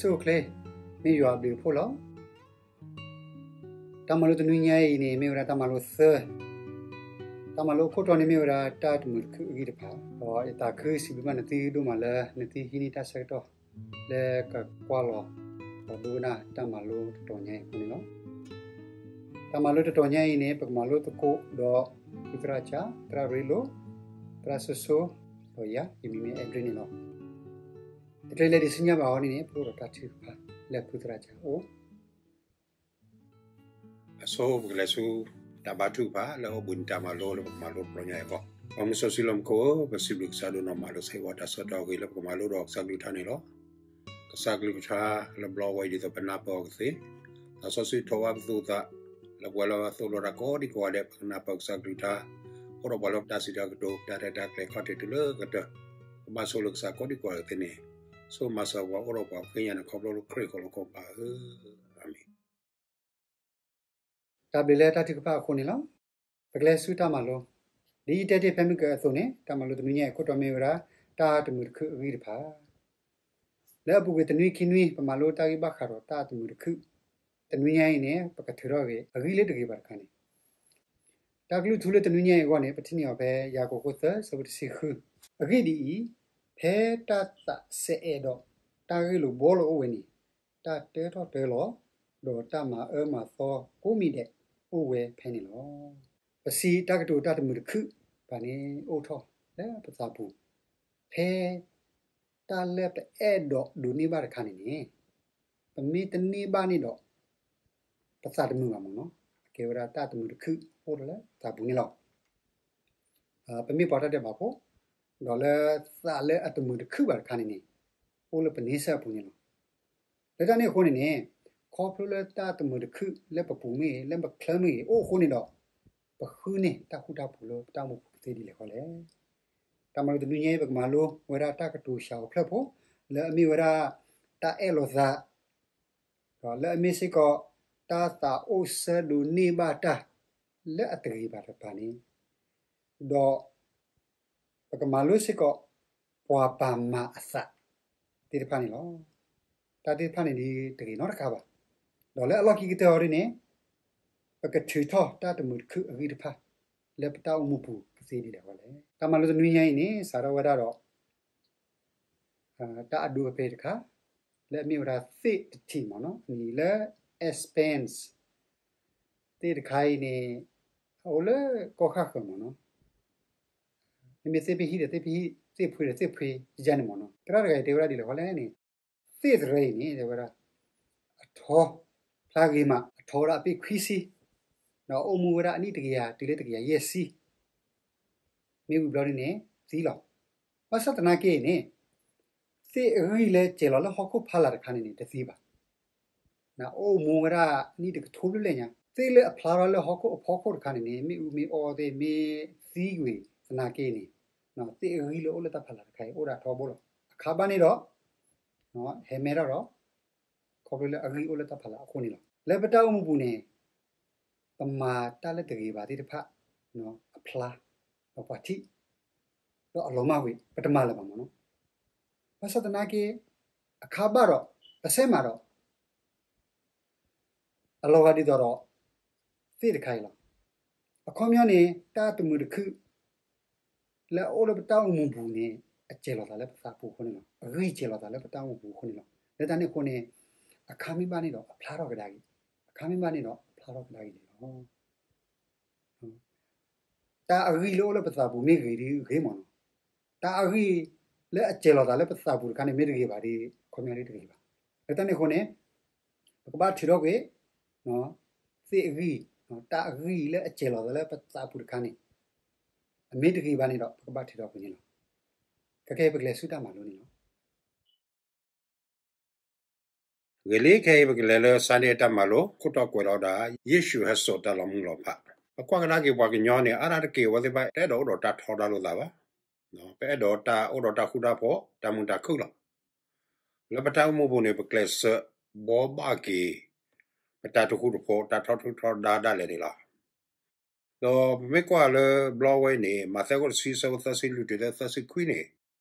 ဆိၣ်ဂ့ၤ, မ့ၢ်ယွၤအဘျုးအဖှိၣ်လီၤ. တၢ်မၤလိတနွံညါအံၤန့ၣ် မ့ၢ်ဝဲဒၣ်တၢ်မၤလိသၢ, တၢ်မၤလိအခိၣ်တီန့ၣ်မ့ၢ်ဝဲဒၣ် တၢ်တမုာ်တခုအဂံၢ်တဖၣ်, ဒီးယသးခုစံးဘျုးဘၣ်နသုဒိၣ်မးလၢနသုဟံးန့ၢ်တၢ်ဆၢကတီၢ် လၢကကွၢ်လီၤ ဒီးဒိကနၣ်တၢ်မၤလိတတီၤညါအံၤအဃိန့ၣ်လီၤ. တၢ်မၤလိတတီၤညါအံၤန့ၣ် ပကမၤလိသကိးဒီး ဖုသရၣ်ကၠၣ်, သရၣ်ရ့လိာ်, သရၣ်စိစိ, ဒီးယၤ ယမံၤမ့ၢ်အဲၣ်ဒြံန့ၣ်လီၤ. တချုးလဲၤဒံးဆူညါဘၣ်အဂီၢ်န့ၣ်န့ၣ် ပကအိၣ်ဒီးတၢ်ထုကဖၣ်လၢဖုသရၣ်ကၠၣ်အအိၣ်. အဆိ ပကလဲၤဆူတၢ်ဘါထုကဖၣ်လၢအိၣ်ဘှံးနံၤတၢ်မၤလိလၢပကမၤလိတဘျီညါအံၤအဂီၢ်. ပှၤမုၢ်စီဆှံလၢမူခိၣ်ဧၢ, ပစံးဘျုးကစၢ်ဒိၣ်နီၢ်မးလၢဆၢဂ့ၤဝဲတၢ်ဆၢကတီၢ်အဂ့ၤလၢပကမၤလိဒီးကစၢ်ကလုၢ်ကထါန့ၣ်လီၤ. ကစၢ်ကလုၢ်ကထါလၢဘျီဝဲအံၤဒ်သိးပနၢ်ပၢၢ်အီၤကသ့, သးစီဆှံထိးဘၣ်ပသူၣ်ပသး လၢပှဲၤလၢသိၣ်လိတၢ်ကိးဒံကိးဂၤဒဲး ပကနၢ်ပၢၢ်ကစၢ်ကလုၢ်ကထါ, အိၣ်ဒီးပှၤလၢတၢ်စံးတၢ်ကတိၤ တၢ်ရဲၣ်တၢ်ကျဲၤခီၣ်ထံးတုၤလၢကတၢၢ်, ပဘၣ်ဆိၣ်ဂ့ၤလၢကစၢ်ကိးဒံကိးဂၤဒဲးသ့န့ၣ်, ဆိၣ်ဂ့ၤမၤစၢၤပှၤအိၣ်ဒီးပှၤဃ့ညါန့ၣ် ခီဖျိလၢခရံာ်အဃိလၢကီးပၢ်ဧၢ, အၤမ့ၣ်. တၢ်ဘျုးလၢတၢ်ထုကဖၣ်အဃိန့ၣ်လီၤ. ပကလဲၤဆူတၢ်မၤလိ, ဒ်ယတဲတ့ၢ်ဖဲမုၢ်ကၢအသိးန့ၣ် တၢ်မၤလိတနွံညါအံၤအခိၣ်တီမ့ၢ်ဝဲဒၣ် တၢ်တမုာ်တခုအဂံၢ်တဖၣ် လၢအပူၤကွံာ်တနွံခံနွံ ပမၤလိတၢ်ဂ့ၢ်ဘၣ်ဃးဒီးတၢ်တမုာ်တခု, တနွံညါအံၤန့ၣ် ပကထုးထီၣ်က့ၤအဂံၢ်လၢတဂ့ၤဘၣ်တခါန့ၣ်, တၢ်ကလုၢ်ထူလၢတနွံညါအံၤအဂီၢ်န့ၣ် ပထံၣ်န့ၢ်အီၤဖဲယၤကိာ်ခိၣ်သၢ ဆၢဖိတဆံဃု, အဂ့ၢ်ဒ်အံၤ, ဖဲတၢ်သးစဲအဲၣ်ဒီး တၢ်ဂ့ၢ်လိာ်ဘှီလိာ်အိၣ်ဝဲန့ၣ်, တၢ်တၢထီၣ်တၢလီၤ, ဒီးတၢ်မၤအၢမၤသီကိးမံၤဒဲးအိၣ်ဝဲဖဲန့ၣ်လီၤ. ပစံးတၢ်ကတိၤတၢ်တမုာ်တခုဘၣ်န့ၣ် အိၣ်ထီၣ်လၢပသးပူၤ, ဖဲတၢ်လၢပအဲၣ်ဒိးဒိးန့ၢ်ဘၣ်တခါန့ၣ်န့ၣ်, ပမ့ၢ်တန့ၢ်ဘၣ်န့ၣ်ဒီး ပသးတမုာ်ဘၣ်မ့ၢ်နီၤ, အကဲဝဲဒၣ်တၢ်တမုာ်တခုအိၣ်ထီၣ်လၢသးပူၤန့ၣ်လီၤ. ပမ့ၢ်ပှၤတၢ်ဒဲးဘးဖိ, ဒီးလၢသးလၢအတမုာ်တခုဘၣ်တခါန့ၣ်န့ၣ်, အိၣ်လၢပန့ဆၢၣ်အပူၤန့ၣ်လီၤ. လၢတၢ်န့ၣ်အဃိန့ၣ်န့ၣ်, ခီဖျိလၢတၢ်တမုာ်တခုလၢပပူၤမ့ၢ်ဂ့ၤ, လၢပချၢမ့ၢ်ဂ့ၤ အိၣ်အဃိန့ၣ်ဒီး, ပဃုန့ၢ်တၢ်ဃူတၢ်ဖိးလၢပတၢ်အိၣ်မူပူၤကသ့ဒ်လဲၣ်ဃီလဲၣ်. တၢ်မၤလိတနွံညါအံၤ ပကမၤလိဝဲဒၣ်တၢ်ကတိၤဆၣ်ဧိၤဖျၢၣ်ဖိ, လၢအမ့ၢ်ဝဲဒၣ် တၢ်အဲၣ်လိာ်သး, ဒီးလၢအမ့ၢ်စ့ၢ်ကီး တၢ်သးအိၣ်ဆၢဒိးန့ၢ်ဘၣ်တၢ် လၢအတဂ့ၤဘၣ်တဖၣ်န့ၣ်, ဒီး ပကမၤလိစ့ၢ်ကီး ပှၤပာ်မၤအသးသ့ၣ်တဖၣ်န့ၣ်လီၤ. တၢ်သ့ၣ်တဖၣ်န့ၣ်ဒ်တဂ့ၤနီတခါဘၣ်. ဒီးလၢအလီၢ်ခံကတၢၢ်အီၤဒ်န့ၣ်, ပကထုးထီၣ်တၢ်တမုာ်တခုအဂံၢ်တဖၣ် လၢပတၢ်အိၣ်မူပူၤကသ့ဒ်လဲၣ်ဃီလဲၣ်. တၢ်မၤလိတနွံညါအံၤန့ၣ် စးထီၣ်ဝဲဒၣ်ဒီး တၢ်အဒိဖဲတခါ, လၢအမ့ၢ်ဝဲဒၣ်သ့ၣ်တထံၣ်မ့ၢ်နီၤ, အမံၤလၢ expense, သ့ၣ်တခါအံၤန့ၣ် အအိၣ်လၢကီၢ်ဃၣ်ဃၢၤမ့ၢ်နီၤ, မ့မ့ၢ်သ့ၣ်ပဟံၣ်ဒီးသ့ၣ်ပဟံၣ်, သ့ၣ်ဖှ့ဒီးသ့ၣ်ဖှ့, ယန့ၣ်မ့ၢ်နီၤ, သရၣ်တဂၤအံၤတဲဝဲဒၣ်ဒ်လဲၣ်ဃီလဲၣ်န့ၣ်, သ့ၣ်သရၣ်အံၤန့ၣ် တဲဝဲဒၣ် အထီ ဖျါဂ့ၤမး, အထီဝဲဒၣ်အပ့ၣ်ခွံဆံ, ဒီးအိၣ်မူဝဲဒၣ်အနံၣ်တကယၤတုၤလၢတကယၤယဲၢ်ဆံ မ့ၢ်ဝံၤဘျီဒ်န့ၣ် သံလီၤ. ဘၣ်ဆၣ်သနာ်က့န့ၣ်, သ့ၣ်အဂံၢ်လၢစဲၤလီၤလၢဟီၣ်ခိၣ်ဖီလာ်တခါန့ၣ်န့ၣ် တသံဘၣ်. အိၣ်မူဝဲဒၣ်အနံၣ်တကထိဘျဲၣ်လၢညါ, သ့ၣ်လၢအဖျါထီၣ်လၢဟီၣ်ခိၣ်အဖီခိၣ်တခါန့ၣ်န့ၣ် မ့ၣ်အူမ့ၢ်အီသ့ၣ်မ့ၢ်သံကွံာ်သနာ်က့န့ၣ်, သ့ၣ်အဂံၢ်လၢအိၣ်လၢတၢ်ဖီလာ်တခါအံၤ အိၣ်ဒၣ်ထီဘိလီၤ. အခါဘၣ်န့ၣ်ဒီး ဟဲမဲထီၣ်ဒီး ခီဖျိလၢအဂံၢ်အိၣ်လၢတၢ်ဖီလာ်အဃိန့ၣ်လီၤ. လၢပတၢ်အိၣ်မူပူၤန့ၣ် ပမၤတၢ်လၢတဂ့ၤဘၣ်သ့ၣ်တဖၣ် အဖျါ, ဒီးပှၤထံၣ်, ဒီးအလီၤမၢ်ကွံာ် ပတမၤလၢၤဘၣ်မ့ၢ်နီၤ. ဘၣ်ဆၣ်သနာ်က့ အခါဘၣ်ဒီး ပဆဲးမၤဒီး အလီၤဂာ်ဒ်သိးဒီး သ့ၣ်တခါအံၤလီၤ. အခီပညီန့ၣ် တၢ်တမုာ်တခု လၢအအိၣ်လၢပတၢ်အိၣ်မူပူၤန့ၣ် အစဲၤလီၤသးလၢပသးပူၤအဃိန့ၣ်လီၤ. အဂံၢ်စဲၤလီၤသးလၢပတၢ်အိၣ်မူပူၤအဃိန့ၣ်လီၤ. လၢတၢ်န့ၣ်အဃိန့ၣ် အခါမ့ၢ်ဘၣ်န့ၣ်ဒီးအဖျါထီၣ်ကဒါက့ၤ, အခါမ့ၢ်ဘၣ်န့ၣ်ဒီးအဖျါထီၣ်ကဒါက့ၤန့ၣ်လီၤ. တၢ်အဂံၢ်လၢအိၣ်လၢပသးပူၤမ့ၢ်ဂ့ၤဒ်ဂ့ၤမ့ၢ်နီၤ, တၢ်အဂံၢ်လၢအစဲၤလီၤသးလၢပသးပူၤတခါန့ၣ် မ့ၢ်တဂ့ၤဘၣ်ဒီး ခီပညီဒ်တဂ့ၤဘၣ်. လၢတၢ်န့ၣ်အဃိန့ၣ် ပကဘၣ်ထုးထီၣ်ကွံာ် သ့ၣ်အဂံၢ်, တၢ်အဂံၢ်လၢအစဲၤလီၤသးလၢပသးပူၤတခါန့ၣ် အမ့ၢ်တဂ့ၤဘၣ်န့ၣ်ဒီး ပကဘၣ်ထုးထီၣ်ကွံာ်န့ၣ်လီၤ. ခဲကနံၣ်အံၤ ပကလဲၤဆူတၢ်မၤလိန့ၣ်လီၤ. ဂ့ၤလံ, ခဲအံၤပကလဲၤလၢ Sunday တၢ်မၤလိ, ခိၣ်တီကွဲးလီၤဒၣ် ယ့ၣ်ၡူးဟဲစိာ်တၢ်လီၤမုၢ်လီၤဖး. ပကွၢ်ကဒါက့ၤပှၤကညီန့ၣ် အါဒၣ်တက့ၢ် အဝဲသ့ၣ်တဖၣ် တအဲၣ်ဒိးအိၣ်ဒီးတၢ်ထီဒါလိာ်သးဘၣ်. ပအဲၣ်ဒိးတၢ်အိၣ်ဒီးတၢ်ဃူတၢ်ဖိး, တၢ်မုာ်တၢ်ခုၣ်လီၤ. လၢပတၢ်အိၣ်မူပူၤန့ၣ် ပကျဲးစၢးဘှီဘၣ်က့ၤ ပတၢ်တဃူတဖိး, တၢ်ထီထူၣ်ထီဒါဒၣ်လဲာ်န့ၣ်လီၤ. ဒီးပမ့ၢ်ကွၢ်လၢဘျီဝဲအံၤန့ၣ် မးသဲအခိၣ်တဆံ အဆၢဖိသၢဆံလွံၢ်တုၤလၢသၢဆံခွံန့ၣ်,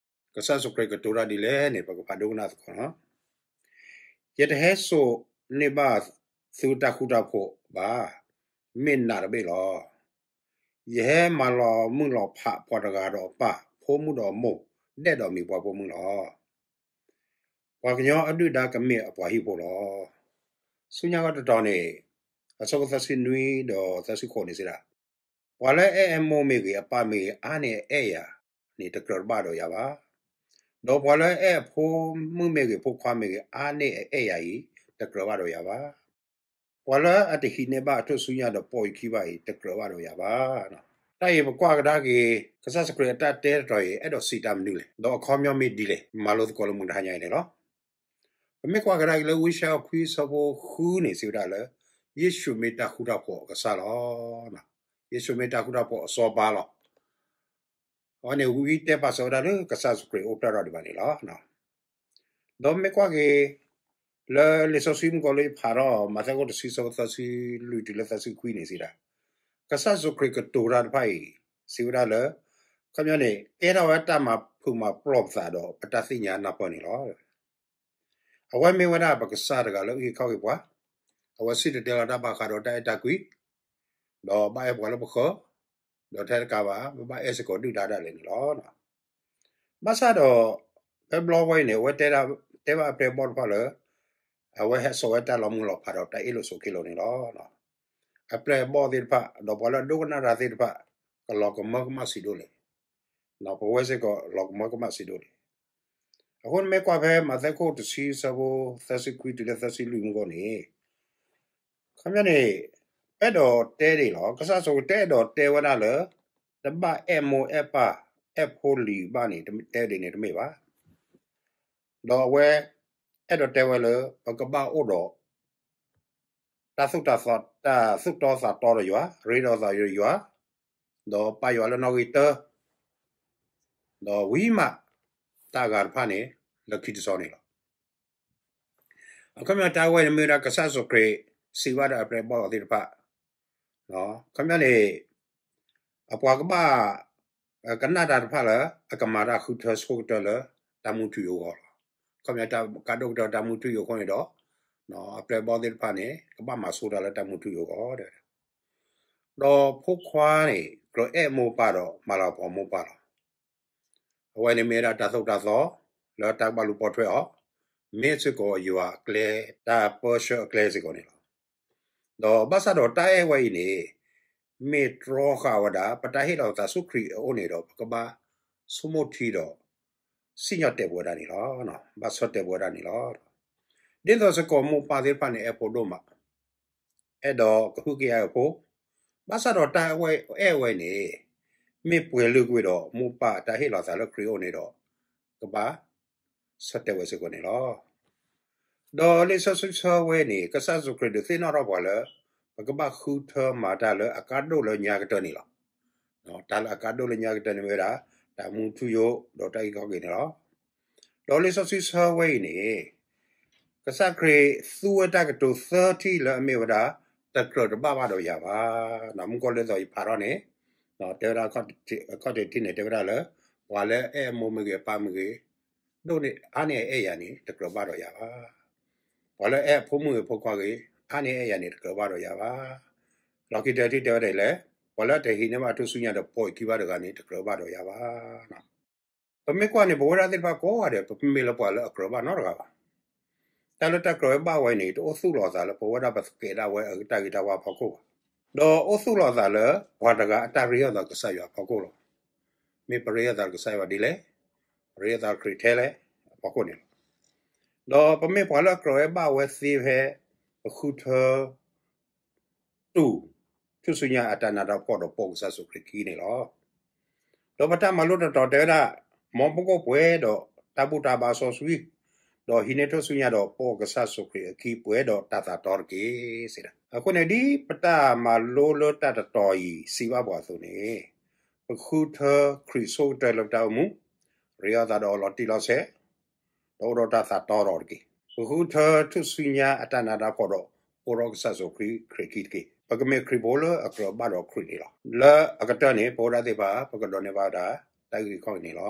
ကစၢ်ယ့ၣ်ၡူးခရံာ်ကတိၤတၢ်ဒ်လဲၣ်န့ၣ် ပကဖးဒိကနၣ်သကိးလီၤ. ယတဟဲစိာ်န့ၢ်ဘၣ်သုတၢ်ဃူတၢ်ဖိးဘၣ်, မ့ၢ်နးတဘ့ၣ်လီၤ. ယဟဲမၤလီၤမုၢ်လီၤဖးပှၤတဂၤဒီးအပၢ်, ဖိမုၣ်ဒီးအမိၢ်, ဒဲၣ်ဒီးမံၤပှၤဖိမုၣ်လီၤ. ပှၤကညီအဒုၣ်ဒါကမ့ၢ်အပှၤဟံၣ်ဖိလီၤ. ဆူညါဂီၢ်တတီၤန့ၣ် အဆၢဖိသၢဆံနွံဒီးသၢဆံဃိးန့ၣ်စံးဒၣ်, ပှၤလၢအအဲၣ်အမိၢ်မ့ၢ်ဂ့ၤ, အပၢ်မ့ၢ်ဂ့ၤ, အါန့ၢ်အအဲၣ်ယၤန့ၣ် တကြၢးတဘၣ်ဒီးယၤဘၣ်. ဒီးပှၤလၢအအဲၣ်အဖိမုၣ်မ့ၢ်ဂ့ၤ, ဖိခွါမ့ၢ်ဂ့ၤ, အါန့ၢ်အအဲၣ်ယၤအံၤ တကြၢးဘၣ်ဒီးယၤဘၣ်. ပှၤလၢအတဟံးန့ၢ်ဘၣ်အထူၣ်ဆူညါဒီးပိာ်ယခံဘၣ်အံၤ တကြၢးဘၣ်ဒီးယၤဘၣ်. တၢ်အံၤပကွၢ်ကဒါက့ၤ ကစၢ်ယ့ၣ်ၡူးခရံာ်အတၢ်တဲတတီၤအံၤ အဲၣ်ဒိးစံးတၢ်မနုၤလဲၣ်, ဒီးအခီပညီမ့ၢ်ဒ်လဲၣ်, မၤလိသကိးလၢမုၢ်တဟါညါအံၤန့ၣ်လီၤ. ပမ့ၢ်ကွၢ်ကဒါက့ၤလၢဝံယၡါယၤခွံဆၢဖိဃုန့ၣ် စံးဝဲဒၣ်လၢ ယ့ၣ်ၡူးမ့ၢ်တၢ်ဃူတၢ်ဖိးအကစၢ်လီၤ. ယ့ၣ်ၡူးမ့ၢ်တၢ်ဃူတၢ်ဖိးအစီၤပၤလီၤ. အဝဲန့ၣ်ဝံတဲပာ်စၢၤဝဲဒၣ်လၢကစၢ်ယ့ၣ်ၡူးခရံာ်အိၣ်ဖျဲၣ်ထီၣ်ဒံးဘၣ်န့ၣ်လီၤ. ဒီးမ့ၢ်ကွၢ်က့ၤ လၢလံာ်စီဆှံမုၢ်ကီၢ်လၢယဖးထီၣ် မးသဲခိၣ်တဆံဆၢဖိသၢဆံလွံၢ်တုၤလၢသၢဆံခွံန့ၣ်စံးဒၣ်, ကစၢ်ယ့ၣ်ၡူးခရံာ်ကတိၤတၢ်တဖၣ်အံၤ စံးဝဲဒၣ်လၢ ခီပညီန့ၣ် ကဲထီၣ်ဝဲတၢ်မၤဖုးမၤပျီၢ်ပသးဒီးပတၢ်သ့ၣ်ညါနၢ်ပၢၢ်န့ၣ်လီၤ. အဝဲမ့ၢ်ဝဲဒၣ်ပကစၢ်တဂၤလၢအဂ့ၢ်ခီၣ်ဂ့ၢ်ပှၤ, အဝဲစံၣ်တဲၤတဲလီၤတၢ်ဘၣ်ဃးဒီးတၢ်အဲၣ်တၢ်ကွံ, ဒီးဘၣ်အဲၣ်ပှၤလၢပဃၢၤ, ဒီးထဲတကးဘၣ် ပဘၣ်အဲၣ်စ့ၢ်ကီးဒုၣ်ဒါဒၣ်လဲာ်န့ၣ်လီၤ. ဘၣ်ဆၣ်ဒီး ဖဲဘျီဝဲအံၤန့ၣ် အဝဲတဲဒၣ် တဲဘၣ်အပျဲၢ်အဘီၣ်တဖၣ်လၢ အဝဲဟဲစိာ်ဝဲတၢ်လီၤမုၢ်လီၤဖးဒီးတၢ်အ့ၣ်လိာ်ဆိးက့လိာ်န့ၣ်လီၤ. အပျဲၢ်အဘီၣ်သ့ၣ်တဖၣ် ဒီးပှၤလၢအဒိကနၣ်တၢ်သ့ၣ်တဖၣ် ကလီၤကမၢကမၣ်ဆံးဒိၣ်လဲၣ်. ပဝဲစ့ၢ်ကီးလီၤကမၢကမၣ်ဆံးဒိၣ်လဲၣ်. အဃိန့ၣ်မ့ၢ်ကွၢ်ဖဲမးသဲခိၣ်တဆံဆၢဖိသၢဆံခွံတုၤလၢသၢဆံလွံၢ်မုၢ်ဂီၢ်န့ၣ် ခီပညီန့ၣ် အဲၣ်ဒိးတဲဒ်အံၤလီၤ. ကစၢ်ယ့ၣ်ၡူးခရံာ်တအဲၣ်ဒိးတဲဝဲဒၣ်လၢ တဘၣ်အဲၣ်မိၢ်အဲၣ်ပၢ် အဲၣ်ဖိလံၤဘၣ်န့ၣ် တဲဒ်န့ၣ်တမ့ၢ်ဘၣ်. ဒီးအဝဲ အဲၣ်ဒိးတဲဝဲလၢ ပကဘၣ်အိၣ်ဒီး တၢ်သူၣ်တၢ်သီ တၢ်သူၣ်တီသးတီဒီးယွၤ, ရ့လိာ်သးဒီးယွၤ, ဒီးပာ်ယွၤလၢနီၣ်ဂံၢ်တၢ, ဒီးဝံၤမး တၢ်အဂၤတဖၣ်န့ၣ် လၢခံတဆီန့ၣ်လီၤ. အခီပညီတၢ်ဝဲန့ၣ်မ့ၢ်ဝဲဒၣ်ကစၢ်ယ့ၣ်ၡူးခရံာ် စံးဘၣ်ဒီးအပျဲၢ်အဘီၣ်သ့ၣ်တဖၣ်, ခီပညီန့ၣ် အပှၤကဘၣ် ကနၣ်တၢ်တဖၣ်လၢ အကမၤတၢ်ဃုထၢဆိကတၢၢ်လၢ တၢ်မူထူယိာ်အဂီၢ်လီၤ. ခီပညီတၢ်ကးဒိၣ်ကတၢၢ်တၢ်မူထူယိာ်အဃိန့ၣ်ဒီး အပျဲၢ်အဘီၣ်သ့ၣ်တဖၣ်န့ၣ် ကဘၣ်မၤဆိတၢ်လၢတၢ်မူထူယိာ်အဂီၢ် ဒီးဖိခွါန့ၣ် ကြၢးအဲၣ်မိၢ်ပၢ်ဒီးမၤလၤကပီၤမိၢ်ပၢ်လီၤ. အဝဲန့ၣ်မ့ၢ်ဝဲဒၣ်တၢ်သိၣ်တၢ်သီ လၢတၢ်ကဘၣ်လူၤပိာ်ထွဲအီၤ, မ့ၢ်စ့ၢ်ကီးယွၤအကျဲ တၢ်ပၢဆှၢအကျဲစ့ၢ်ကီးန့ၣ်လီၤ. ဒီးဘၣ်ဆၣ်ဒီးတၢ်အဲၣ်ဝဲအံၤန့ၣ် မ့ၢ်တြီဃာ်ဝဲဒၣ် ပတၢ်ဟ့ၣ်လီၤသးဆူခရံာ်အအိၣ်န့ၣ်ဒီး ပကဘၣ်ဆိကမိၣ်ထံဒီး စံၣ်ညီၣ်တဲာ်ပဝဲဒၣ်န့ၣ်လီၤ. ဘၣ်ဆၢတဲာ်ပဝဲဒၣ်န့ၣ်လီၤ. ဒ်သိးစ့ၢ်ကီးမိၢ်ပၢ်သ့ၣ်တဖၣ်န့ၣ် အဲၣ်ဖိဒိၣ်မး အဲၣ်ဒိးကဟုကယာ်အဖိ, ဘၣ်ဆၣ်ဒီးတၢ်အဲၣ်ဝဲအံၤန့ၣ် မ့ၢ်ပှဲၤလုာ်ကွံာ်ဒီးမိၢ်ပၢ်တၢ်ဟ့ၣ်လီၤသးလၢခရံာ်အအိၣ်န့ၣ်ဒီး ကဘၣ်ဆၢတဲာ်ဝဲစ့ၢ်ကီးန့ၣ်လီၤ. ဒီးလံာ်စီဆှံဆၢဝဲန့ၣ် ကစၢ်ယ့ၣ်ၡူးခရံာ်ဒုးသ့ၣ်နီၣ်ထီၣ်ပှၤလၢ ပကဘၣ်ဃုထၢမၤတၢ်လၢအကါဒိၣ်လၢညါကတၢၢ်န့ၣ်လီၤ. တၢ်လၢအကါဒိၣ်လၢညါကတၢၢ်န့ၣ်မ့ၢ်ဝဲဒၣ် တၢ်မူထူယိာ်ဒီးတၢ်အုၣ်က့ၤခီၣ်က့ၤန့ၣ်လီၤ. ဒီးလံာ်စီဆှံဆၢဝဲအံၤန့ၣ် ကစၢ်ခရံာ်သူဝဲတၢ်ကတိၤသၢထံၣ်လၢအမ့ၢ်ဝဲဒၣ် တကြၢးတဘၣ်ဘၣ်ဒီးယၤဘၣ်. မုၢ်ကီၢ်လၢသီးယဖးထီၣ်န့ၣ် တဲဝဲဒၣ် အခီၣ်ထံးတထံၣ်န့ၣ် တဲဝဲဒၣ်လၢ ပှၤလၢအအဲၣ်အမိၢ်မ့ၢ်ဂ့ၤ အပၢ်မ့ၢ်ဂ့ၤ ဒိၣ်န့ၢ်အါန့ၢ်အအဲၣ်ယၤန့ၣ် တကြၢးဘၣ်ဒီးယၤဘၣ်. ပှၤလၢအအဲၣ်အဖိမုၣ်ဂ့ၤဖိခွါဂ့ၤ အါန့ၢ်အအဲၣ်ယၤန့ၣ် တကြၢးဘၣ်ဒီးယၤဘၣ်. လီၢ်ခံတထံၣ်တဲဝဲဒၣ်လဲၣ်, ပှၤလၢအတဟံးန့ၢ်ဘၣ်အထူၣ်စုညါဒီးပိာ်ယခံဘၣ်တဂၤန့ၣ် တကြၢးဘၣ်ဒီးယၤဘၣ်. ပမ့ၢ်ကွၢ်န့ၣ် ပဝဲဒၣ်သ့ၣ်တဖၣ်ကိးဂၤဒဲး ပမ့ၢ်လၢပှၤလၢအကြၢးဘၣ်နီတဂၤဘၣ်. တၢ်လၢတၢ်ကြၢးဝဲဘၣ်ဝဲန့ၣ် တအိၣ်သူၣ်လီၤအသးလၢပဝဲဒၣ်ပကဲဒၣ်ဝဲအတၢ်ဂ့ၤတၢ်ဝါအဖီခိၣ်ဘၣ်. ဒီးအိၣ်သူၣ်လီၤအသးလၢ ပှၤတဂၤအတၢ်ရ့လိာ်သးကစၢ်ယွၤအဖီခိၣ်လီၤ. မ့ၢ်ပရ့လိာ်သးကစၢ်ယွၤဒ်လဲၣ်, ပရ့လိာ်သးခရံာ်ထဲလဲၣ် အဖီခိၣ်န့ၣ်လီၤ. ဒီးပမ့ၢ်ပှၤလၢအကြၢးဝဲဘၣ်ဝဲသ့ဖဲ ပဃုထၢ တူၢ် ထူၣ်စုညါအတၢ်နးတၢ်ဖှီၣ်ဒီးပိာ်ကစၢ်ယ့ၣ်ၡူးခရံာ်ခံန့ၣ်လီၤ. ဒီးပတၢ်မၤလိတတီၤတဲဝဲဒၣ်, မ်ပကအိၣ်ပှဲၤဒီးတၢ်ဘူၣ်တၢ်ဘါစီဆှံ, ဒီးဟံးန့ၢ်ထူၣ်စုညါဒီးပိာ်ကစၢ်ယ့ၣ်ၡူးခရံာ်အခံပှဲၤဒီးတၢ်သးတီတက့ၢ် စံးဒၣ်. အဃိန့ၣ်ဒ်ပတၢ်မၤလိလၢတၢ်တတီၤအံၤစံးဘၣ်ပှၤအသိးန့ၣ်, ပဃုထၢခရံာ်ဆိကတၢၢ်လၢပတၢ်အိၣ်မူ, ရ့လိာ်သးဒီးအီၤလီၤတံၢ်လီၤဆဲး ဒီးအိၣ်ဒီးတၢ်သးတီဒီးတက့ၢ်. ပဃုထၢထူၣ်စုညါအတၢ်နးတၢ်ဖှီၣ်ဒီး အိၣ်ဒီးကစၢ်ယ့ၣ်ၡူးခရံာ်အခံတက့ၢ်. ပကမ့ၢ်ခရံာ်ဖိလၢအကြၢးဘၣ်ဒီးခရံာ်န့ၣ်လီၤ. လၢအကတၢၢ်န့ၣ် ပဝဲဒၣ်သ့ၣ်တဖၣ် ပကဒိးန့ၢ်ဘၣ်ဝဲဒၣ် တၢ်အုၣ်က့ၤခီၣ်က့ၤန့ၣ်လီၤ.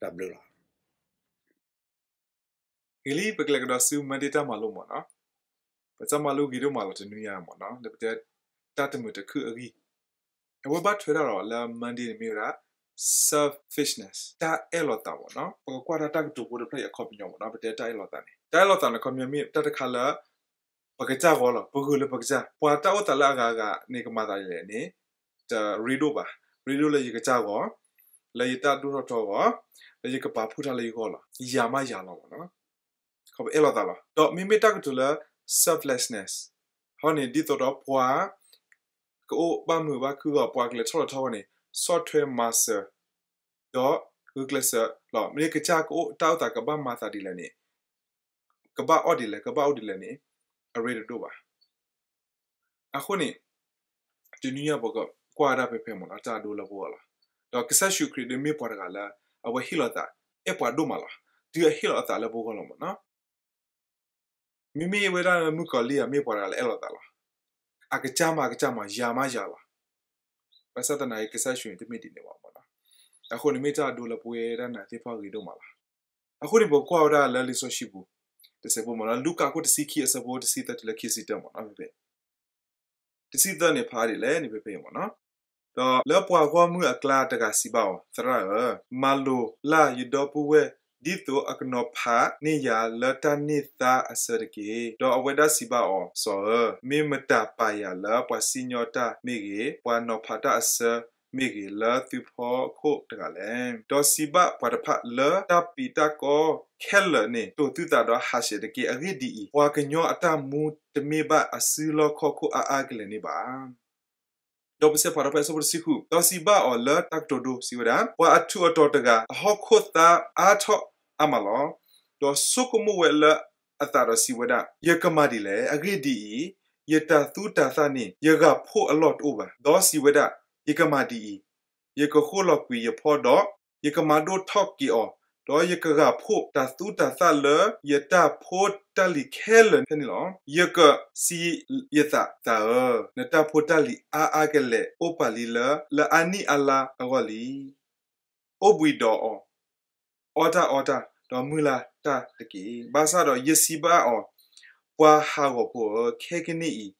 တၢ်ဘျုးလီၤ. ဂ့ၤလံ ပကလဲၤကဒီးဆူ Monday တၢ်မၤလိမ့ၢ်နီၤ. ပတၢ်မၤလိဂ့ၤဒိၣ်မးလီၤတနွံညါမ့ၢ်နီၤ, လၢပတဲတၢ်တမုာ်တခုအဂံၢ်, အဝဲဘၣ်ထွဲဒၣ်ဒီးလၢ Monday န့ၣ်မ့ၢ်ဝဲဒၣ် selfishness တၢ်အဲၣ်လီၤသးမ့ၢ်နီၤ. ပကကွၢ်တၢ်တၢ်ကတိၤဖိတဖျၢၣ်အံၤအခီပညီမ့ၢ်နီၤ, ပတဲတၢ်အဲၣ်လီၤသးန့ၣ်, တၢ်အဲၣ်လီၤသးန့ၣ် အခီပညီမ့ၢ်တၢ်တခါလၢ ပကစၢ်ဂီၢ်လီၤ, ပဂုာ်လၢပကစၢ်, ပှၤတၢ်အိၣ်သးလၢအဂၤဂၤန့ၣ် ကမၤသးဒ်လဲၣ်န့ၣ် တရ့ဒိၣ်ဘၣ်, ရ့ဒိၣ်လၢယကစၢ်ဂီၢ်, လၢယတၢ်ဒိၣ်ထီၣ်ထီဂီၢ်, လၢယကပာ်ဖှိၣ်တၢ်လၢယဂီၢ်လီၤ, ယၤမးယၤလီၤမ့ၢ်နီၤ. ခီပအဲၣ်လီၤသးလီၤ. ဒီးမ့မ့ၢ်တၢ်ကတိၤလၢ selflessness ဟီန့ၣ် ဒ်သိးဒီးပှၤ ကအိၣ်ဘၣ်မုာ်ဘၣ်ခုၣ်အဂီၢ်, ပှၤကလဲၤထီၣ်လဲၤထီအဂီၢ်န့ၣ် ဆီၣ်ထွဲမၤစၢၤ ဒီးဂုာ်ကျဲးစၢးလီၤ. မ့ၢ်ကစၢ်ကအိၣ်တၢ်အိၣ်သးကဘၣ်မၤသးဒ်လဲၣ်န့ၣ်, ကဘၣ်အီၣ်ဒ်လဲၣ်, ကဘၣ်အိၣ်ဒ်လဲၣ်န့ၣ် အရ့တဒိၣ်ဘၣ်. အဃိန့ၣ် တနွံညါပကကွၢ်ဝဲဒၣ်ဖဲဖဲမ့ၢ်နီၤ တၢ်အဒိလၢပဂီၢ်လီၤ. ဒီးကစၢ်ယ့ၣ်ၡူးခရံာ်ဒ်မ့ၢ်ပှၤတဂၤလၢ အဝဲဟ့ၣ်လီၤသး အဲၣ်ပှၤဒိၣ်မးလီၤ. တုၤအဟ့ၣ်လီၤအသးလၢပဂီၢ်လီၤမ့ၢ်နီၤ. မ့မ့ၢ်ဝဲဒၣ်လၢမုၣ်ကီၤလံၢ်ဧါ မ့ၢ်ပှၤတဂၤလၢအဲၣ်လီၤသးလီၤ. အကစၢ်မးအကစၢ်မး ယၤမးယၤလီၤ. ဘၣ်ဆၣ်သနာ်က့ ကစၢ်ယ့ၣ်ၡူးန့ၣ် တမ့ၢ်ဒ်န့ၣ်ဘၣ်မ့ၢ်နီၤ. အဃိန့ၣ်မ့ၢ်တၢ်အဒိလၢပဝဲဒၣ်နၤသ့ၣ်တဖၣ်ဂ့ၤဒိၣ်မးလီၤ. အဃိန့ၣ် ပကွၢ်ဝဲဒၣ်လၢလံာ်စီဆှံပူၤ တစဲးဖိမ့ၢ်နီၤ, လူၤကၣ်ခိၣ်တဆံခံအဆၢဖိတဆံသၢတုၤလၢခံဆံတၢမ့ၢ်နီၤ, ဖဲဖဲ တဆံသၢန့ၣ် ဖးဒ်လဲၣ်န့ၣ် ဖဲဖဲအံၤမ့ၢ်နီၤ. ဒီးလၢပှၤဂီၢ်မုၢ်အကျါတဂၤစံးဘၣ်အီၤ, သရၣ်ဧၢ, မၤလိာ်လၢ်ယဒီပုၢ်ဝဲၢ် ဒ်သိးအကနီၤဖးန့ၢ်ယၤလၢတၢ်န့ၢ်သါအဆၢတက့ၢ်. ဒီးအဝဲဒၣ်စံးဘၣ်အီၤ, စီၤဧၢ, မ့ၢ်မတၤပာ်ယၤလၢပှၤစံၣ်ညီၣ်တၢ်မ့ၢ်ဂ့ၤ, ပှၤနီၤဖးတၢ်အဆၢမ့ၢ်ဂ့ၤ လၢသုဖီခိၣ်တဂၤလဲၣ်. ဒီးစံးဘၣ်ပှၤတဖၣ်, လၢတၢ်ပျံၤတၢ်ကီခဲလၢာ်န့ၣ် တိာ်သုသးဒီးဟးဆှဲးတက့ၢ်. အဂ့ၢ်ဒ်အံၤ, ပှၤကညီအတၢ်မူတမ့ၢ်ဘၣ်အစုလီၢ်ခီၣ်ခိၣ်အါအါကလဲာ်န့ၣ်ဘၣ်. ဒီးပစဲးဖးထီၣ်ဖဲအဆၢဖိတဆံဃု, ဒီးစံးဘၣ်အီၤလၢတၢ်ကတိၤဒိ စံးဝဲဒၣ်, ပှၤအထူးအတီၤတဂၤ အဟီၣ်ခိၣ်သါအါထီၣ်အါမးလီၤ. ဒီးဆိကမိၣ်ဝဲလၢအသးဒီးစံးဝဲဒၣ်, ယကမၤဒ်လဲၣ်. အဂ့ၢ်ဒ်အံၤ, ယတၤသူတၤသၣ်န့ၣ် ယဂၢ်ဖှိၣ်အလီၢ်တအိၣ်ဘၣ်. ဒီးစံးဝဲဒၣ်, ယကမၤဒ်အံၤ, ယကဃိလီၤကွံာ်ယဖီဒီး ယကမၤဒိၣ်ထီၣ်က့ၤအီၤ, ဒီးယကဂၢ်ဖှိၣ်တၤသူတၤသၣ်လၢယတၢ်ဖိတၢ်လံၤခဲလၢာ်ဖဲန့ၣ်လီၤ. ယကစံးယသး, သးဧၢ, နတၢ်ဖိတၢ်လံၤအါအါကလဲာ်အိၣ်ပာ်လံလၢ လၢအါနံၣ်အါလါအဂီၢ်လံ. အိၣ်ဘှံးဒီးအီၤ, အီၣ်တၢ်အီတၢ်, ဒီးမုၢ်လၢ်တၢ်တက့ၢ်. ဘၣ်ဆၣ်ဒီးယစံးဘၣ်အီၤ, ပှၤဟးဂီၤဖိဧၢ, ခဲကနံၣ်အံၤ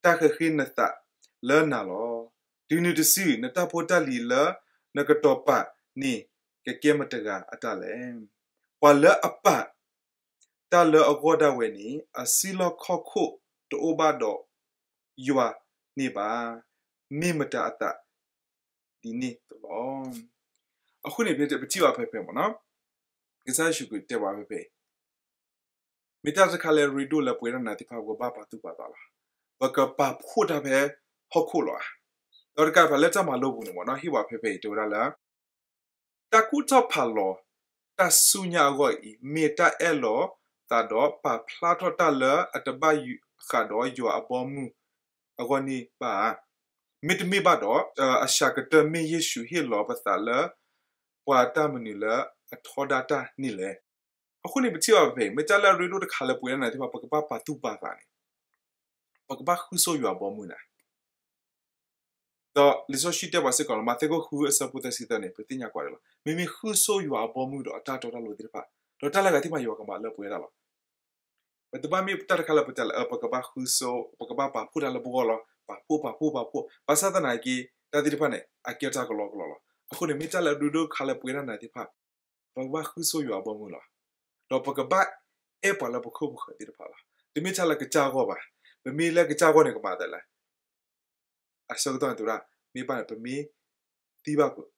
တၢ်ဃဲၤဃ့နသးလၢနၤလီၤ. တုၤနုၤတစု နတၢ်ဖိတၢ်လံၤလၢနကတီၤပာ်န့ၣ် ကကဲမတဂၤအတၢ်လဲၣ်. ပှၤလၢအပာ်တၢ်လၢအဂီၢ်ဒၣ်ဝဲန့ၣ် အစုလီၢ်ခီၣ်ခိၣ်တအိၣ်ဘၣ်ဒီးယွၤန့ၣ်ဘၣ်. မ့ၢ်မတၤအသးဒ်န့ၣ်အသိးလီၤ. အဃိန့ၣ် ပထံၣ်ဘၣ်ဖဲဖဲမ့ၢ်နီၤ, ကစၢ်ယ့ၣ်ၡူးခရံာ်တဲဘၣ်ဖဲဖဲအံၤ, မ့ၢ်တၢ်တခါလၢအရ့ဒိၣ်လၢပဝဲဒၣ်နၤသ့ၣ်တဖၣ် ပကဘၣ်ပာ်သူၣ်ပာ်သးလီၤ. ပကပာ်ဖှိၣ်တၢ်ဖဲဟီၣ်ခိၣ်လီၤဧါ. ဒီးတကးဒံးဘၣ်လၢတၢ်မၤလိပူၤန့ၣ်မ့ၢ်နီၤ, ဟ့ၣ်ဝဲဖဲဖဲအံၤတဲဝဲဒၣ်လၢ တၢ်ကူၣ်ထီၣ်ဖးလီၤတၢ်ဆူညါအဂီၢ်အံၤ မ့ၢ်တၢ်အၢၣ်လီၤသးဒီးပာ်ဖျါထီၣ်တၢ်လၢအတဘၣ်ဃးဒီးယွၤအဘီအမုၢ် အဂီၢ်န့ၣ်ဘၣ်ဧါ. မ့တမ့ၢ်ဘၣ်ဒီး အစှၤကတၢၢ်မ့ၢ်ယ့ၣ်ၡူးဟ့ၣ်လီၤပသးလၢ ပှၤတၢ်မနုၤလၢအထီဒါတၢ်န့ၣ်လဲၣ်. အဃိန့ၣ် ပထံၣ်ဘၣ်ဖဲဖဲအံၤ မ့ၢ်တၢ်လၢအရ့ဒိၣ်တခါလၢပဝဲဒၣ်နၤသ့ၣ်တဖၣ် ပကဘၣ်ပာ်သူၣ်ပာ်သးန့ၣ် ပကဘၣ်ဃုဆိယွၤအဘီအမုၢ်နၤ. ဒီးလံာ်စီဆှံတဲပှၤစ့ၢ်ကီးလီၤ, မးသဲခိၣ်ဃုအဆၢဖိသၢဆံသၢန့ၣ် ပသ့ၣ်ညါကွၢ်ဒၣ်လီၤ. မ့မ့ၢ်ဃုဆိယွၤအဘီအမုၢ်ဒီးအတၢ်တီတၢ်လိၤသ့ၣ်တဖၣ်, ဒီးတၢ်လၢအဂၤသ့ၣ်တဖၣ် ယွၤကမၤလၢပဝဲဒၣ်လီၤ. ပတဘၣ်မ့ၢ်တၢ်တခါလၢပတဲလၢ ပကဘၣ်ဃုဆိ, ပကဘၣ်ပာ်ဖှိၣ်တၢ်လၢပဂီၢ်လီၤ. ပာ်ဖှိၣ် ပာ်ဖှိၣ် ပာ်ဖှိၣ်, ဘၣ်ဆၣ်သနာ်က့ တၢ်သ့ၣ်တဖၣ်န့ၣ် အကဲတၢ်ကလီကလီလီၤ. အဃိန့ၣ် မ့ၢ်တၢ်လၢအရ့ဒိၣ်တခါလၢပဝဲဒၣ်နၤသ့ၣ်တဖၣ် ပကဘၣ်ဃုဆိယွၤအဘီအမုၢ်လီၤ. ဒီးပကဘၣ်အဲၣ်ပှၤလၢပခိၣ်ပဃၢၤသ့ၣ်တဖၣ်လီၤ. တမ့ၢ်တၢ်လၢကစၢ်ဂီၢ်ဘၣ်. ပမ့ၢ်လၢကစၢ်ဂီၢ်န့ၣ် ကမၤသးလဲၣ်. အဆၢကတီၢ်န့ၣ် သရၣ် မ့ၢ်ဘၣ်န့ၣ် ပမ့ၢ်သံဘၣ်ပူၤ,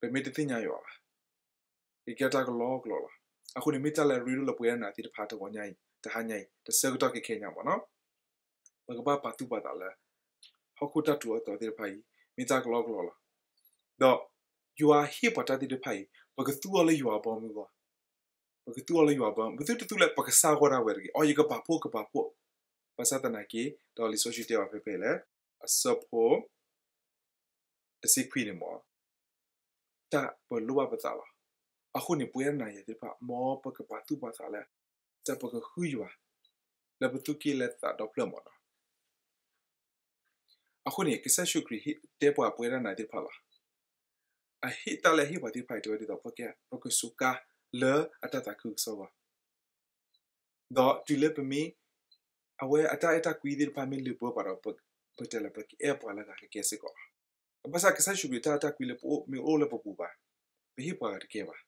ပမ့ၢ်တသ့ၣ်ညါယွၤဘၣ်, ကကဲတၢ်ကလီကလီလီၤ. အဃိန့ၣ် မ့ၢ်တၢ်လၢအရ့ဒိၣ်လၢပဝဲဒၣ်နၤသ့ၣ်တဖၣ် တဂီၤညါအံၤ တဟါညါအံၤ တဆၢကတီၢ်ခဲခဲညါမ့ၢ်နီၤ, ပကဘၣ်ပာ်သူၣ်ပာ်သးလၢ ဟီၣ်ခိၣ်တၢ်ထူးအသီသ့ၣ်တဖၣ်အံၤ မ့ၢ်တၢ်ကလီကလီလီၤ. ဒီးယွၤဟ့ၣ်ပှၤတၢ်သ့ၣ်တဖၣ်အံၤ ပကသူအီၤလၢယွၤအဘီအမုၢ်အဂီၢ်, ပကသူအီၤလၢယွၤအဘီ, ပသူတသူလၢပကစၢ်ဂီၢ်ဒၣ်ဝဲတဂ့ၤ, အီ ယကပာ်ဖှိၣ် ကပာ်ဖှိၣ်, ဘၣ်ဆၣ်သနာ်က့ ဒီးလံာ်စီဆှံတဲဘၣ်ဖဲဖဲလဲၣ်, အဆၢဖိ တဆံခွံန့ၣ်မ့ၢ် တၢ်ပလိၣ်ဘၣ်ပသးလီၤ. အဃိန့ၣ် ပဝဲဒၣ်နၤယၤသ့ၣ်တဖၣ် မ်ပကပာ်သူၣ်ပာ်သးလၢ တၢ်ပကဃုယွၤ လၢပသူၣ်ကံၢ်လၢသးဒီဖျၢၣ်မ့ၢ်နီၤ. အဃိန့ၣ် ကစၢ်ယ့ၣ်ၡူးခရံာ်တဲပှၤပဝဲဒၣ်နၤသ့ၣ်တဖၣ်လီၤ. အဟ့ၣ်တၢ်လၢအဟ့ၣ်ပှၤသ့ၣ်တဖၣ်အံၤ တဲဝဲဒ်သိး ပကဲ ပကစူးကါလၢအတၢ်သးခုကစီၣ်အဂီၢ်, ဒီးတုၤလၢပမ့ၢ် အဝဲအတၢ်အဲၣ်တၢ်ကွံသ့ၣ်တဖၣ်မ့ၢ်လုၢ်ဘၢပှၤဒီး ပတဲလၢပကအဲၣ်ပှၤလၢအဂၤကကဲစ့ၢ်ကီးလီၤ. ဘၣ်ဆၣ်ကစၢ်ယ့ၣ်ၡူးခရံာ်တၢ်အဲၣ်တၢ်ကွံလၢပအိၣ်မ့ၢ်အိၣ်လၢပပူၤဘၣ်, ပဟ့ၣ်ပှၤဂၤတကဲဘၣ်.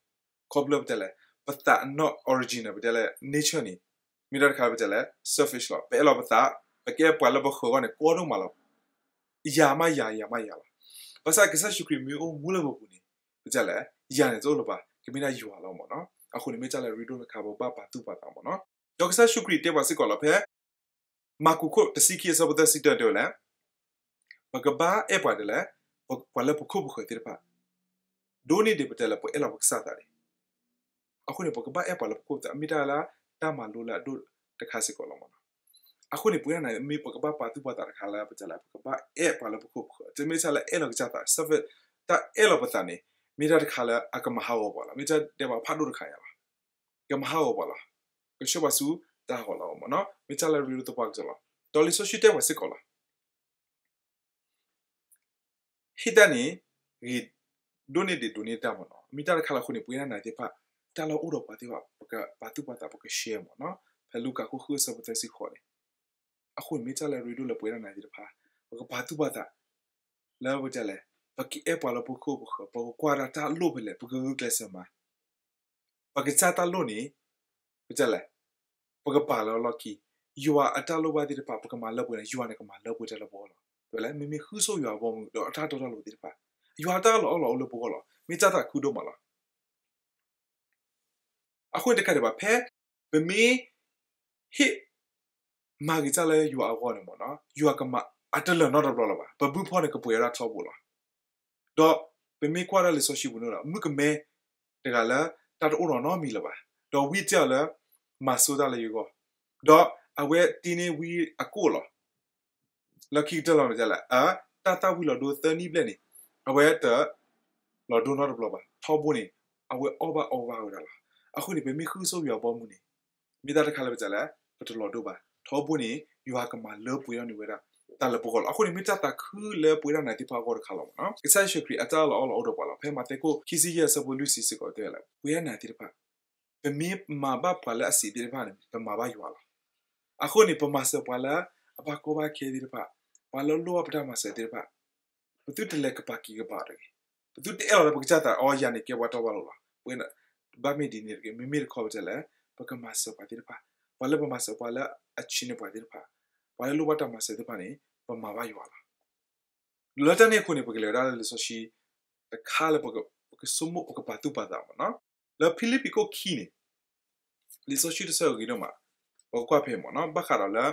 ခီဖျိပတဲလဲၣ် ပသးအနီၢ် original ပတဲလၢ nature န့ၣ် မ့ၢ်တၢ်တခါလၢပတဲလဲၣ် selfish လီၤ. ပအဲၣ်လီၤပသး, ပကအဲၣ်ပှၤလၢပဃၢၤအဂီၢ်န့ၣ် ကီဒိၣ်မးလီၤ. ယၤမးယၤ, ယၤမးယၤလီၤ. ဘၣ်ဆၣ်ကစၢ်ယ့ၣ်ၡူးခရံာ်မ့ၢ်အိၣ်မူလၢပပူၤန့ၣ် ပတဲလဲၣ် ယၤန့ၣ်တအိၣ်လၢၤဘၣ်, ကမ့ၢ်ဒၣ်ယွၤလီၤမ့ၢ်နီၤ. အဃိန့ၣ်မ့ၢ်တၢ်လၢအရ့ဒိၣ်တခါ ပဘၣ်ပာ်သူၣ်ပာ်သးမ့ၢ်နီၤ. ဒီးကစၢ်ယ့ၣ်ၡူးခရံာ်တဲပှၤစ့ၢ်ကီးလီၤ ဖဲ မၢ်ကူးခိၣ်တဆံခံအဆၢဖိသၢဆံတၢတဲဝဲလဲၣ်, ပကဘၣ်အဲၣ်ပှၤဒ်လဲၣ်, ပှၤလၢပခိၣ်ပဃၢၤသ့ၣ်တဖၣ် ဒိၣ်န့ၢ်ဒံးပတဲလၢပအဲၣ်လီၤပကစၢ်သးန့ၣ်. အဃိန့ၣ် ပကဘၣ်အဲၣ်ပှၤလၢပခိၣ်ပဃၢၤ မ့ၢ်တၢ်လၢတၢ်မၤလိလၢအဒိၣ်တခါစ့ၢ်ကီးလီၤမ့ၢ်နီၤ. အဃိန့ၣ် ပဝဲဒၣ်န့ၣ် မ့ၢ်ပကဘၣ်ပာ်သူၣ်ပာ်သးတခါလၢပတဲလၢ ပကဘၣ်အဲၣ်ပှၤလၢပခိၣ်ပဃၢၤ, တမ့ၢ်တၢ်လၢအဲၣ်လီၤကစၢ်သး, တၢ်အဲၣ်လီၤပသးန့ၣ် မ့ၢ်တၢ်တခါလၢအကမၤဟးဂီၤပှၤလီၤ. မ့ၢ်တၢ်ဒဲးဘးဖးဒိၣ်တခါညါလီၤ. ကမၤဟးဂီၤပှၤလီၤ. ကဆှၢပှၤဆူတၢ်ဟးဂီၤလီၤမ့ၢ်နီၤ. မ့ၢ်တၢ်လၢအရ့ဒိၣ်သပှၢ်ကတၢၢ်လီၤ. ဒီးလံာ်စီဆှံတဲပှၤစ့ၢ်ကီးလီၤ ဟ့ၣ်တၢ်န့ၣ် ဂ့ၤဒိၣ်န့ၢ်ဒံးဒိးန့ၢ်တၢ်မ့ၢ်နီၤ. မ့ၢ်တၢ်တခါလၢအဃိန့ၣ် ပဝဲဒၣ်နၤသ့ၣ်တဖၣ် တၢ်လၢအအိၣ်ဒီးပှၤသ့ၣ်တဖၣ် ပကပာ်သူၣ်ပာ်သး ပက share မ့ၢ်နီၤ. ဖဲလူၤကၣ်ခိၣ်ဃုအဆၢဖိသၢဆံဃိးန့ၣ်, အဃိန့ၣ်မ့ၢ်တၢ်လၢအရ့ဒိၣ်လၢပဝဲဒၣ်နၤသ့ၣ်တဖၣ် ပကပာ်သူၣ်ပာ်သး လၢပတဲလဲၣ် ပကအဲၣ်ပှၤလၢပခိၣ်ပဃၢၤ, ပကကွၢ်ဒၣ်တၢ်လိၣ်ဖဲလဲၣ် ပကဂုာ်ကျဲးစၢးမၤ ပကစၢ်တၢ်လိၣ်န့ၣ် ပတဲလဲၣ် ပကပာ်လီၤလီၢ်ခံ, ယွၤအတၢ်လိၣ်ဘၣ်သ့ၣ်တဖၣ် ပကမၤလၢပှဲၤန့ၣ် ယွၤန့ၣ်ကမၤလၢပှဲၤတၢ်လၢပဂီၢ်လီၤ. တဲလဲၣ် မ့မ့ၢ်ဃုဆိၣ်ယွၤအဘီအမုၢ် ဒီးအတၢ်တီတၢ်လိၤသ့ၣ်တဖၣ် ယွၤအတၢ်လီၤအီၣ်လီၤအီလၢပဂီၢ်လီၤ. မ့ၢ်တၢ်သးခုဒိၣ်မးလီၤ. အဃိန့ၣ်တကးဒံးဘၣ် ဖဲပမ့ၢ်ဟ့ၣ်မၤဂ့ၤတၢ်လၢယွၤအဂီၢ်န့ၣ်မ့ၢ်နီၤ ယွၤကမၤအတလၢာ်နီတဘျီလၢၤဘၣ်. ပဘုဖီန့ၣ်ကပှဲၤဝဲဒၣ်ထီဘိလီၤ. ဒီးပမ့ၢ်ကွၢ်ဒၣ်လံာ်စီဆှံပူၤန့ၣ်ဒီး မုၣ်ကမဲတဂၤလၢ တၢ်တအိၣ်နီတမံၤလၢၤဘၣ်. ဒီးဝံတဲအီၤလၢ မၤစိတၢ်လၢယဂီၢ်, ဒီးအဝဲတ့န့ၢ်ဝံအကိၣ်လီၤ. လၢခံကတၢၢ်လီၤန့ၣ် တဲလဲၣ် အတၢ်သၣ်ဝံၤလီၤဒိသၢနံၣ်ဘျဲၣ်န့ၣ် အဝဲတလီၤဒိနီတဘျီဘၣ်. ထီဘိန့ၣ် အဝဲအီၣ်ဘၣ်အီဘၣ်ဝဲဒၣ်လီၤ. အဃိန့ၣ် ပမ့ၢ်ဃုဆိၣ်ဂ့ၤအဘီအမုၢ်န့ၣ် မ့ၢ်တၢ်တခါလၢပတဲလဲၣ် ပတလီၤဒိဘၣ်. ထီဘိန့ၣ် ယွၤကမၤလၢပှဲၤထီၣ်န့ၢ်ဝဲဒၣ် တၢ်လၢပဂီၢ်လီၤ. အဃိန့ၣ် မ့ၢ်တၢ်သးခုလၢပဝဲဒၣ်နၤသ့ၣ်တဖၣ်အဂီၢ်တခါလီၤမ့ၢ်နီၤ. ကစၢ်ယ့ၣ်ၡူးခရံာ်အတၢ်လီၤအီလီၤအိၣ်ဒီးပှၤလီၤ. ဖဲမးသဲခိၣ်ခံဆံယဲၢ်အဆၢဖိလွံၢ်ဆံစ့ၢ်ကီးတဲလဲၣ် ပဝဲဒၣ်နၤသ့ၣ်တဖၣ် ပမ့ၢ်မၤဘၣ်ပှၤလၢအစံးသ့ၣ်တဖၣ်န့ၣ် ပမၤဘၣ်ယွၤလီၤ. အဃိန့ၣ် ပမၤစၢၤပှၤလၢအဘၣ်ကီဘၣ်ခဲသ့ၣ်တဖၣ်, ပှၤလၢအလိၣ်ဘၣ်ပတၢ်မၤစၢၤသ့ၣ်တဖၣ်, ပသုတလဲၤကပၤက့ၤကပၤတဂ့ၤ. ပသုတအဲၣ်လီၤလၢပကစၢ်သး အီ ယၤန့ၣ်ကဲပှၤတီပှၤလိၤလီၤ. ပဝဲဒၣ် ဘၣ်မ့ၢ်ဒ်န့ၣ်တဂ့ၤ. မ့မ့ၢ်တခီပတဲလဲၣ် ပကမၤစၢၤပှၤသ့ၣ်တဖၣ်, ပှၤလၢပမၤစၢၤပှၤလၢအဆံးန့ၢ်ပှၤသ့ၣ်တဖၣ်, ပှၤလၢလိၣ်ဘၣ်တၢ်မၤစၢၤသ့ၣ်တဖၣ်န့ၣ် ပမၤဘၣ်ယွၤလီၤ. လၢတၢ်န့ၣ်အဃိန့ၣ် ပကလဲၤဝဲဒၣ်လၢလံာ်စီဆှံတခါလၢ ပကဆိကမိၣ်ပကပာ်သူၣ်ပာ်သးမ့ၢ်နီၤ. လၢဖံလံးပံၤခိၣ်ခံန့ၣ် လံာ်စီဆှံတဆၢဂ့ၤဒိၣ်မး, ပကကွၢ်ဖဲမ့ၢ်နီၤ ဘၣ်ဃးဒီးလၢ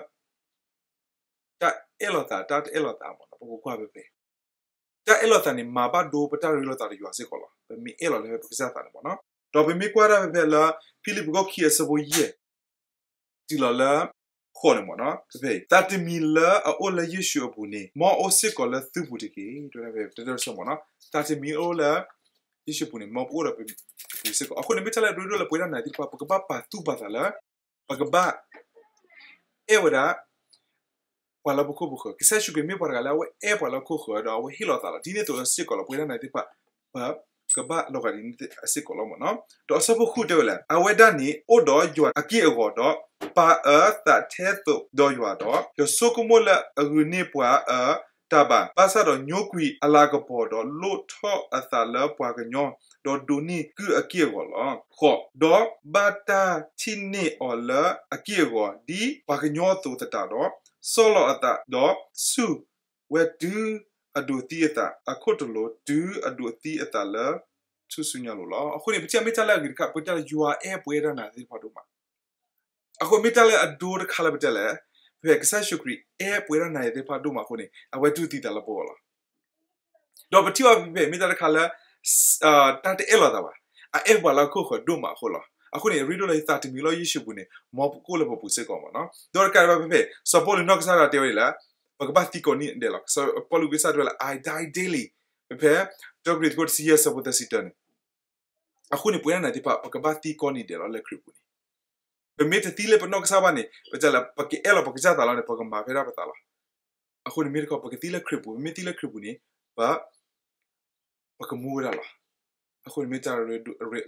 တၢ်အဲၣ်လီၤသး တၢ်တအဲၣ်လီၤသးမ့ၢ်နီၤ ပကကွၢ်ဖဲဖဲ တၢ်အဲၣ်လီၤသးန့ၣ် မၤဘၣ်ဒိပတၢ်ရ့လိာ်သးဒီးယွၤစ့ၢ်ကီးလီၤ. ပမ့ၢ်အဲၣ်လီၤလၢပကစၢ်သးန့ၣ်မ့ၢ်နီၤ. ဒီးပမ့ၢ်ကွၢ်ဒၣ်ဖဲဖဲလၢ ဖံလံးပံၤခိၣ်ခံအဆၢဖိယဲၢ် တုၤလီၤလၢ ဃိးန့ၣ်မ့ၢ်နီၤ ဖဲဖဲအံၤ သးတမံၤလၢအအိၣ်လၢယ့ၣ်ၡူးအပူၤန့ၣ် မ်အအိၣ်စ့ၢ်ကီးလၢသုပူၤတက့ၢ်. တဲဖဲတၢ်တၢ်ဆၢမ့ၢ်နီၤ သးတမံၤအိၣ်လၢ ယ့ၣ်ၡူးအပူၤန့ၣ် မ်ပအိၣ်ဒီးပပူၤစ့ၢ်ကီး. အဃိန့ၣ် မ့ၢ်တၢ်လၢအရ့ဒိၣ်လၢပဝဲဒၣ်နၤသ့ၣ်တဖၣ် ပကဘၣ်ပာ်သူၣ်ပာ်သးလၢ ပကဘၣ် အဲၣ်ဝဲဒၣ် ပှၤလၢပခိၣ်ပဃၢၤ. ကစၢ်ယ့ၣ်ၡူးခရံာ်မ့ၢ်ပှၤတဂၤလၢအဝဲအဲၣ်ပှၤလၢခိၣ်ဃၢၤ ဒီးအဝဲဟ့ၣ်လီၤသးလီၤ. ဒ်န့ၣ်အသိးစ့ၢ်ကီးလီၤ ပဝဲဒၣ်နၤသ့ၣ်တဖၣ် ပကဘၣ်လီၤဂာ်ဒ်န့ၣ်စ့ၢ်ကီးလီၤမ့ၢ်နီၤ. ဒီးအဆၢဖိဃုတဲဝဲလၢ အဝဲဒၣ်န့ၣ် အိၣ်ဒီးယွၤအက့ၢ်အဂီၤဒီး ပာ်အသးထဲသိးဒီးယွၤဒီး ယဆိကမိၣ်လၢအဂုာ်န့ၢ်ပှၤအတၢ်ဘၣ်, ဘၣ်ဆၣ်ဒီးညိကွံာ်အလၤကပီၤဒီး လိၣ်ထီၣ်အသးလၢပှၤကညီ ဒီးဒိးန့ၢ်ကုၢ်အက့ၢ်အဂီၤလီၤ. ဃိး, ဒီးဘၣ်တၢ်ထံၣ်န့ၢ်အီၤလၢအက့ၢ်အဂီၤ ဒ်ပှၤကညီအသိးသတးဒီး ဆီၣ်လီၤအသးဒီး ဆူၣ်ဝဲတုၤအဒိးသံအသးအခိၣ်တလိၤ တုၤအဒိးသံအသးလၢ ထူၣ်စုညါလိၤလီၤ. အဃိန့ၣ် ပထံၣ်မ့ၢ်တၢ်လၢအဂ့ၤတခါ ပတၢ်လၢယွၤအဲၣ်ပဝဲဒၣ်နၤသ့ၣ်တဖၣ်ဒိၣ်မး အဃိမ့ၢ်တၢ်လၢအဒိတခါလၢပတဲလဲၣ်, ဖဲကစၢ်ယ့ၣ်ၡူးခရံာ်အဲၣ်ပဝဲဒၣ်နၤသ့ၣ်တဖၣ်ဒိၣ်မးအဃိန့ၣ် အဝဲတူၢ်သံသးလၢပဂီၢ်လီၤ. ဒီးပထံၣ်ဘၣ်ဖဲဖဲမ့ၢ်တၢ်တခါလၢ တၢ်တအဲၣ်လီၤသးဘၣ်, အအဲၣ်ပှၤလၢအခိၣ်ဃၢၤဒိၣ်မးအဃိလီၤ. အဃိန့ၣ် အရ့ဒိၣ်လၢယသးတမံၤလီၤယ့ၣ်ၡူးပူၤန့ၣ် မ်ပကအိၣ်လၢပပူၤစ့ၢ်ကီးမ့ၢ်နီၤ. ဒီးတကးဒံးဘၣ်ဖဲဖဲ စီၤပီလူးနီၢ်ကစၢ်ဒၣ်တဲဝဲဒ်လဲၣ်, ပကဘၣ်သံကိးနံၤဒဲးလီၤ. စီၤပီလူးကစၢ်တဲဝဲလၢ I die daily ဖဲဖဲ တၢကရံၣ်သူးခိၣ်တဆံယဲၢ်ဆၢဖိသၢဆံတၢန့ၣ် အဃိန့ၣ် ပဝဲဒၣ်နၤသ့ၣ်တဖၣ် ပကဘၣ်သံကိးနံၤဒဲးလီၤလၢခရံာ်ပူၤန့ၣ်. ပမ့ၢ်တသံလၢပနီၢ်ကစၢ်ဘၣ်န့ၣ် ပတဲလၢ ပကအဲၣ်လီၤပကစၢ်သးလီၤန့ၣ် ပကမၤဖဲဒၣ်ပသးလီၤ. အဃိန့ၣ်မ့ၢ်တခီ ပကသံလၢခရံာ်ပူၤ, ပမ့ၢ်သံလၢခရံာ်ပူၤန့ၣ် ပ ပကမူဝဲဒၣ်လီၤ. အဃိန့ၣ်မ့ၢ်တၢ်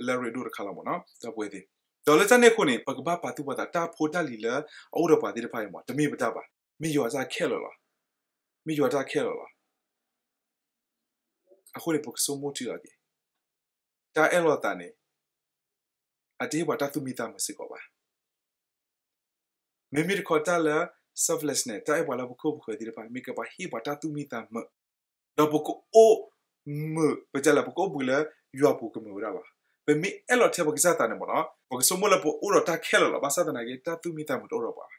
လၢအရ့ဒိၣ်တခါလီၤမ့ၢ်နီၤ ဒီပုၢ်ဝဲၢ်သ့ၣ် ဒီးလၢတၢ်န့ၣ်အဃိန့ၣ် ပကဘၣ်ပာ်သူၣ်ပာ်သး တၢ်ဖိတၢ်လံၤလၢအအိၣ်ဒီးပှၤသ့ၣ်တဖၣ်အံၤမ့ၢ် တမ့ၢ်ပတၢ်ဘၣ်, မ့ၢ်ယွၤတၢ်ခဲလၢာ်လီၤ. မ့ၢ်ယွၤတၢ်ခဲလၢာ်လီၤ. အဃိန့ၣ် ပကဆိကမိၣ်ထံလီၤက့ၤ တၢ်အဲၣ်လိာ်သးန့ၣ် အတဟ့ၣ်ပှၤတၢ်သူၣ်မံသးမုာ်စ့ၢ်ကီးဘၣ်. မ့မ့ၢ်တခီတၢ်လၢ selflessness တၢ်အဲၣ်ပှၤလၢပခိၣ်ပဃၢၤသ့ၣ်တဖၣ် မ့ၢ်ကဘၣ်ဟ့ၣ်ပှၤတၢ်သူၣ်မံသးမုာ်, ဒီးပကအိၣ်မုာ် ပတဲလၢပကအိၣ်ဘှံးလၢယွၤပူၤကမုာ်ဝဲဒၣ်လီၤ. ပမ့ၢ်အဲၣ်လီၤထဲပကစၢ်သးန့ၣ်မ့ၢ်နီၤ ပကဆိကမိၣ်လၢပအိၣ်ဒီးတၢ်ခဲလၢာ်လီၤ. ဘၣ်ဆၣ်သနာ်က့ တၢ်သူၣ်မံသးမုာ်တအိၣ်ဒီးပှၤဘၣ်.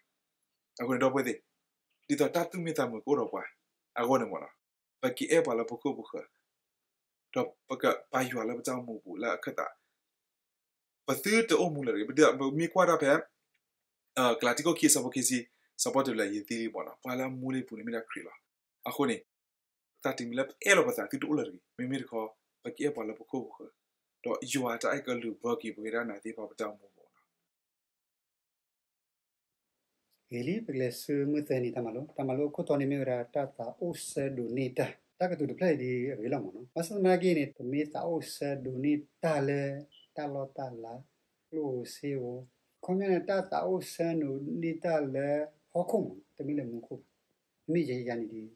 အဃိန့ၣ် ဒီပုၢ်ဝဲၢ်သ့ၣ်, ဒ်သိးတၢ်သူၣ်မံသးမုာ်ကအိၣ်ဒီးပှၤအဂီၢ်န့ၣ်မ့ၢ်နီၤ ပကအဲၣ်ပှၤလၢပခိၣ်ပဃၢၤ, ဒီးပကပာ်ယွၤလၢပတၢ်အိၣ်မူပူၤလၢအခၢၣ်သး, ပသုတအိၣ်မူလၢၤတဂ့ၤ. ပမ့ၢ်ကွၢ်တၢ်ဖဲ ကလၤတံ ခိၣ်ခံ ဆၢဖိခံဆံ, ဆၢဖိတၢလၢယသံလံမ့ၢ်နီၤ ပှၤလၢအမူလံပူၤန့ၣ်မ့ၢ်ဒၣ်ခရံာ်လီၤ. အဃိန့ၣ် ပတၢ်တမံၤလၢပအဲၣ်လီၤပသးသုတအိၣ်လၢၤတဂ့ၤ. မ့မ့ၢ်တခီ ပကအဲၣ်ပှၤလၢပခိၣ်ပဃၢၤ, ဒီးယွၤတၢ်အဲၣ်ကလုၢ်ဘၢက့ၤပဂ့ၤဒၣ်နၤသ့ၣ်တဖၣ်ပတၢ်အိၣ်မူပူၤမ့ၢ်နီၤ. ဂ့ၤလံ ပကလဲၤဆူမုၢ်သၢနံၤတၢ်မၤလိ, တၢ်မၤလိအခိၣ်တီန့ၣ်မ့ၢ်ဝဲဒၣ် တၢ်သးအိၣ်ဆၢဒိးန့ၢ်တၢ်, တၢ်ကတိၤတဖျၢၣ်အံၤဒ်အဂ့ၤလီၤမ့ၢ်နီၤ. ဘၣ်ဆၣ်သနာ်က့န့ၣ် ပမ့ၢ်သးအိၣ်ဆၢဒိးန့ၢ်တၢ်လၢ တၢ်လီၢ်တၢ်လၤ, ကျိၣ်ဧိၤစ့ဧိၤ, အခီပညီန့ၣ် တၢ်သးအိၣ်ဆၢဒိးန့ၢ်တၢ်လၢဟီၣ်ခိၣ်မ့ၢ်နီၤ တမ့ၢ်လၢမူခိၣ်ဘၣ်. မ့မ့ၢ်ယဲယၤန့ၣ်ဒ်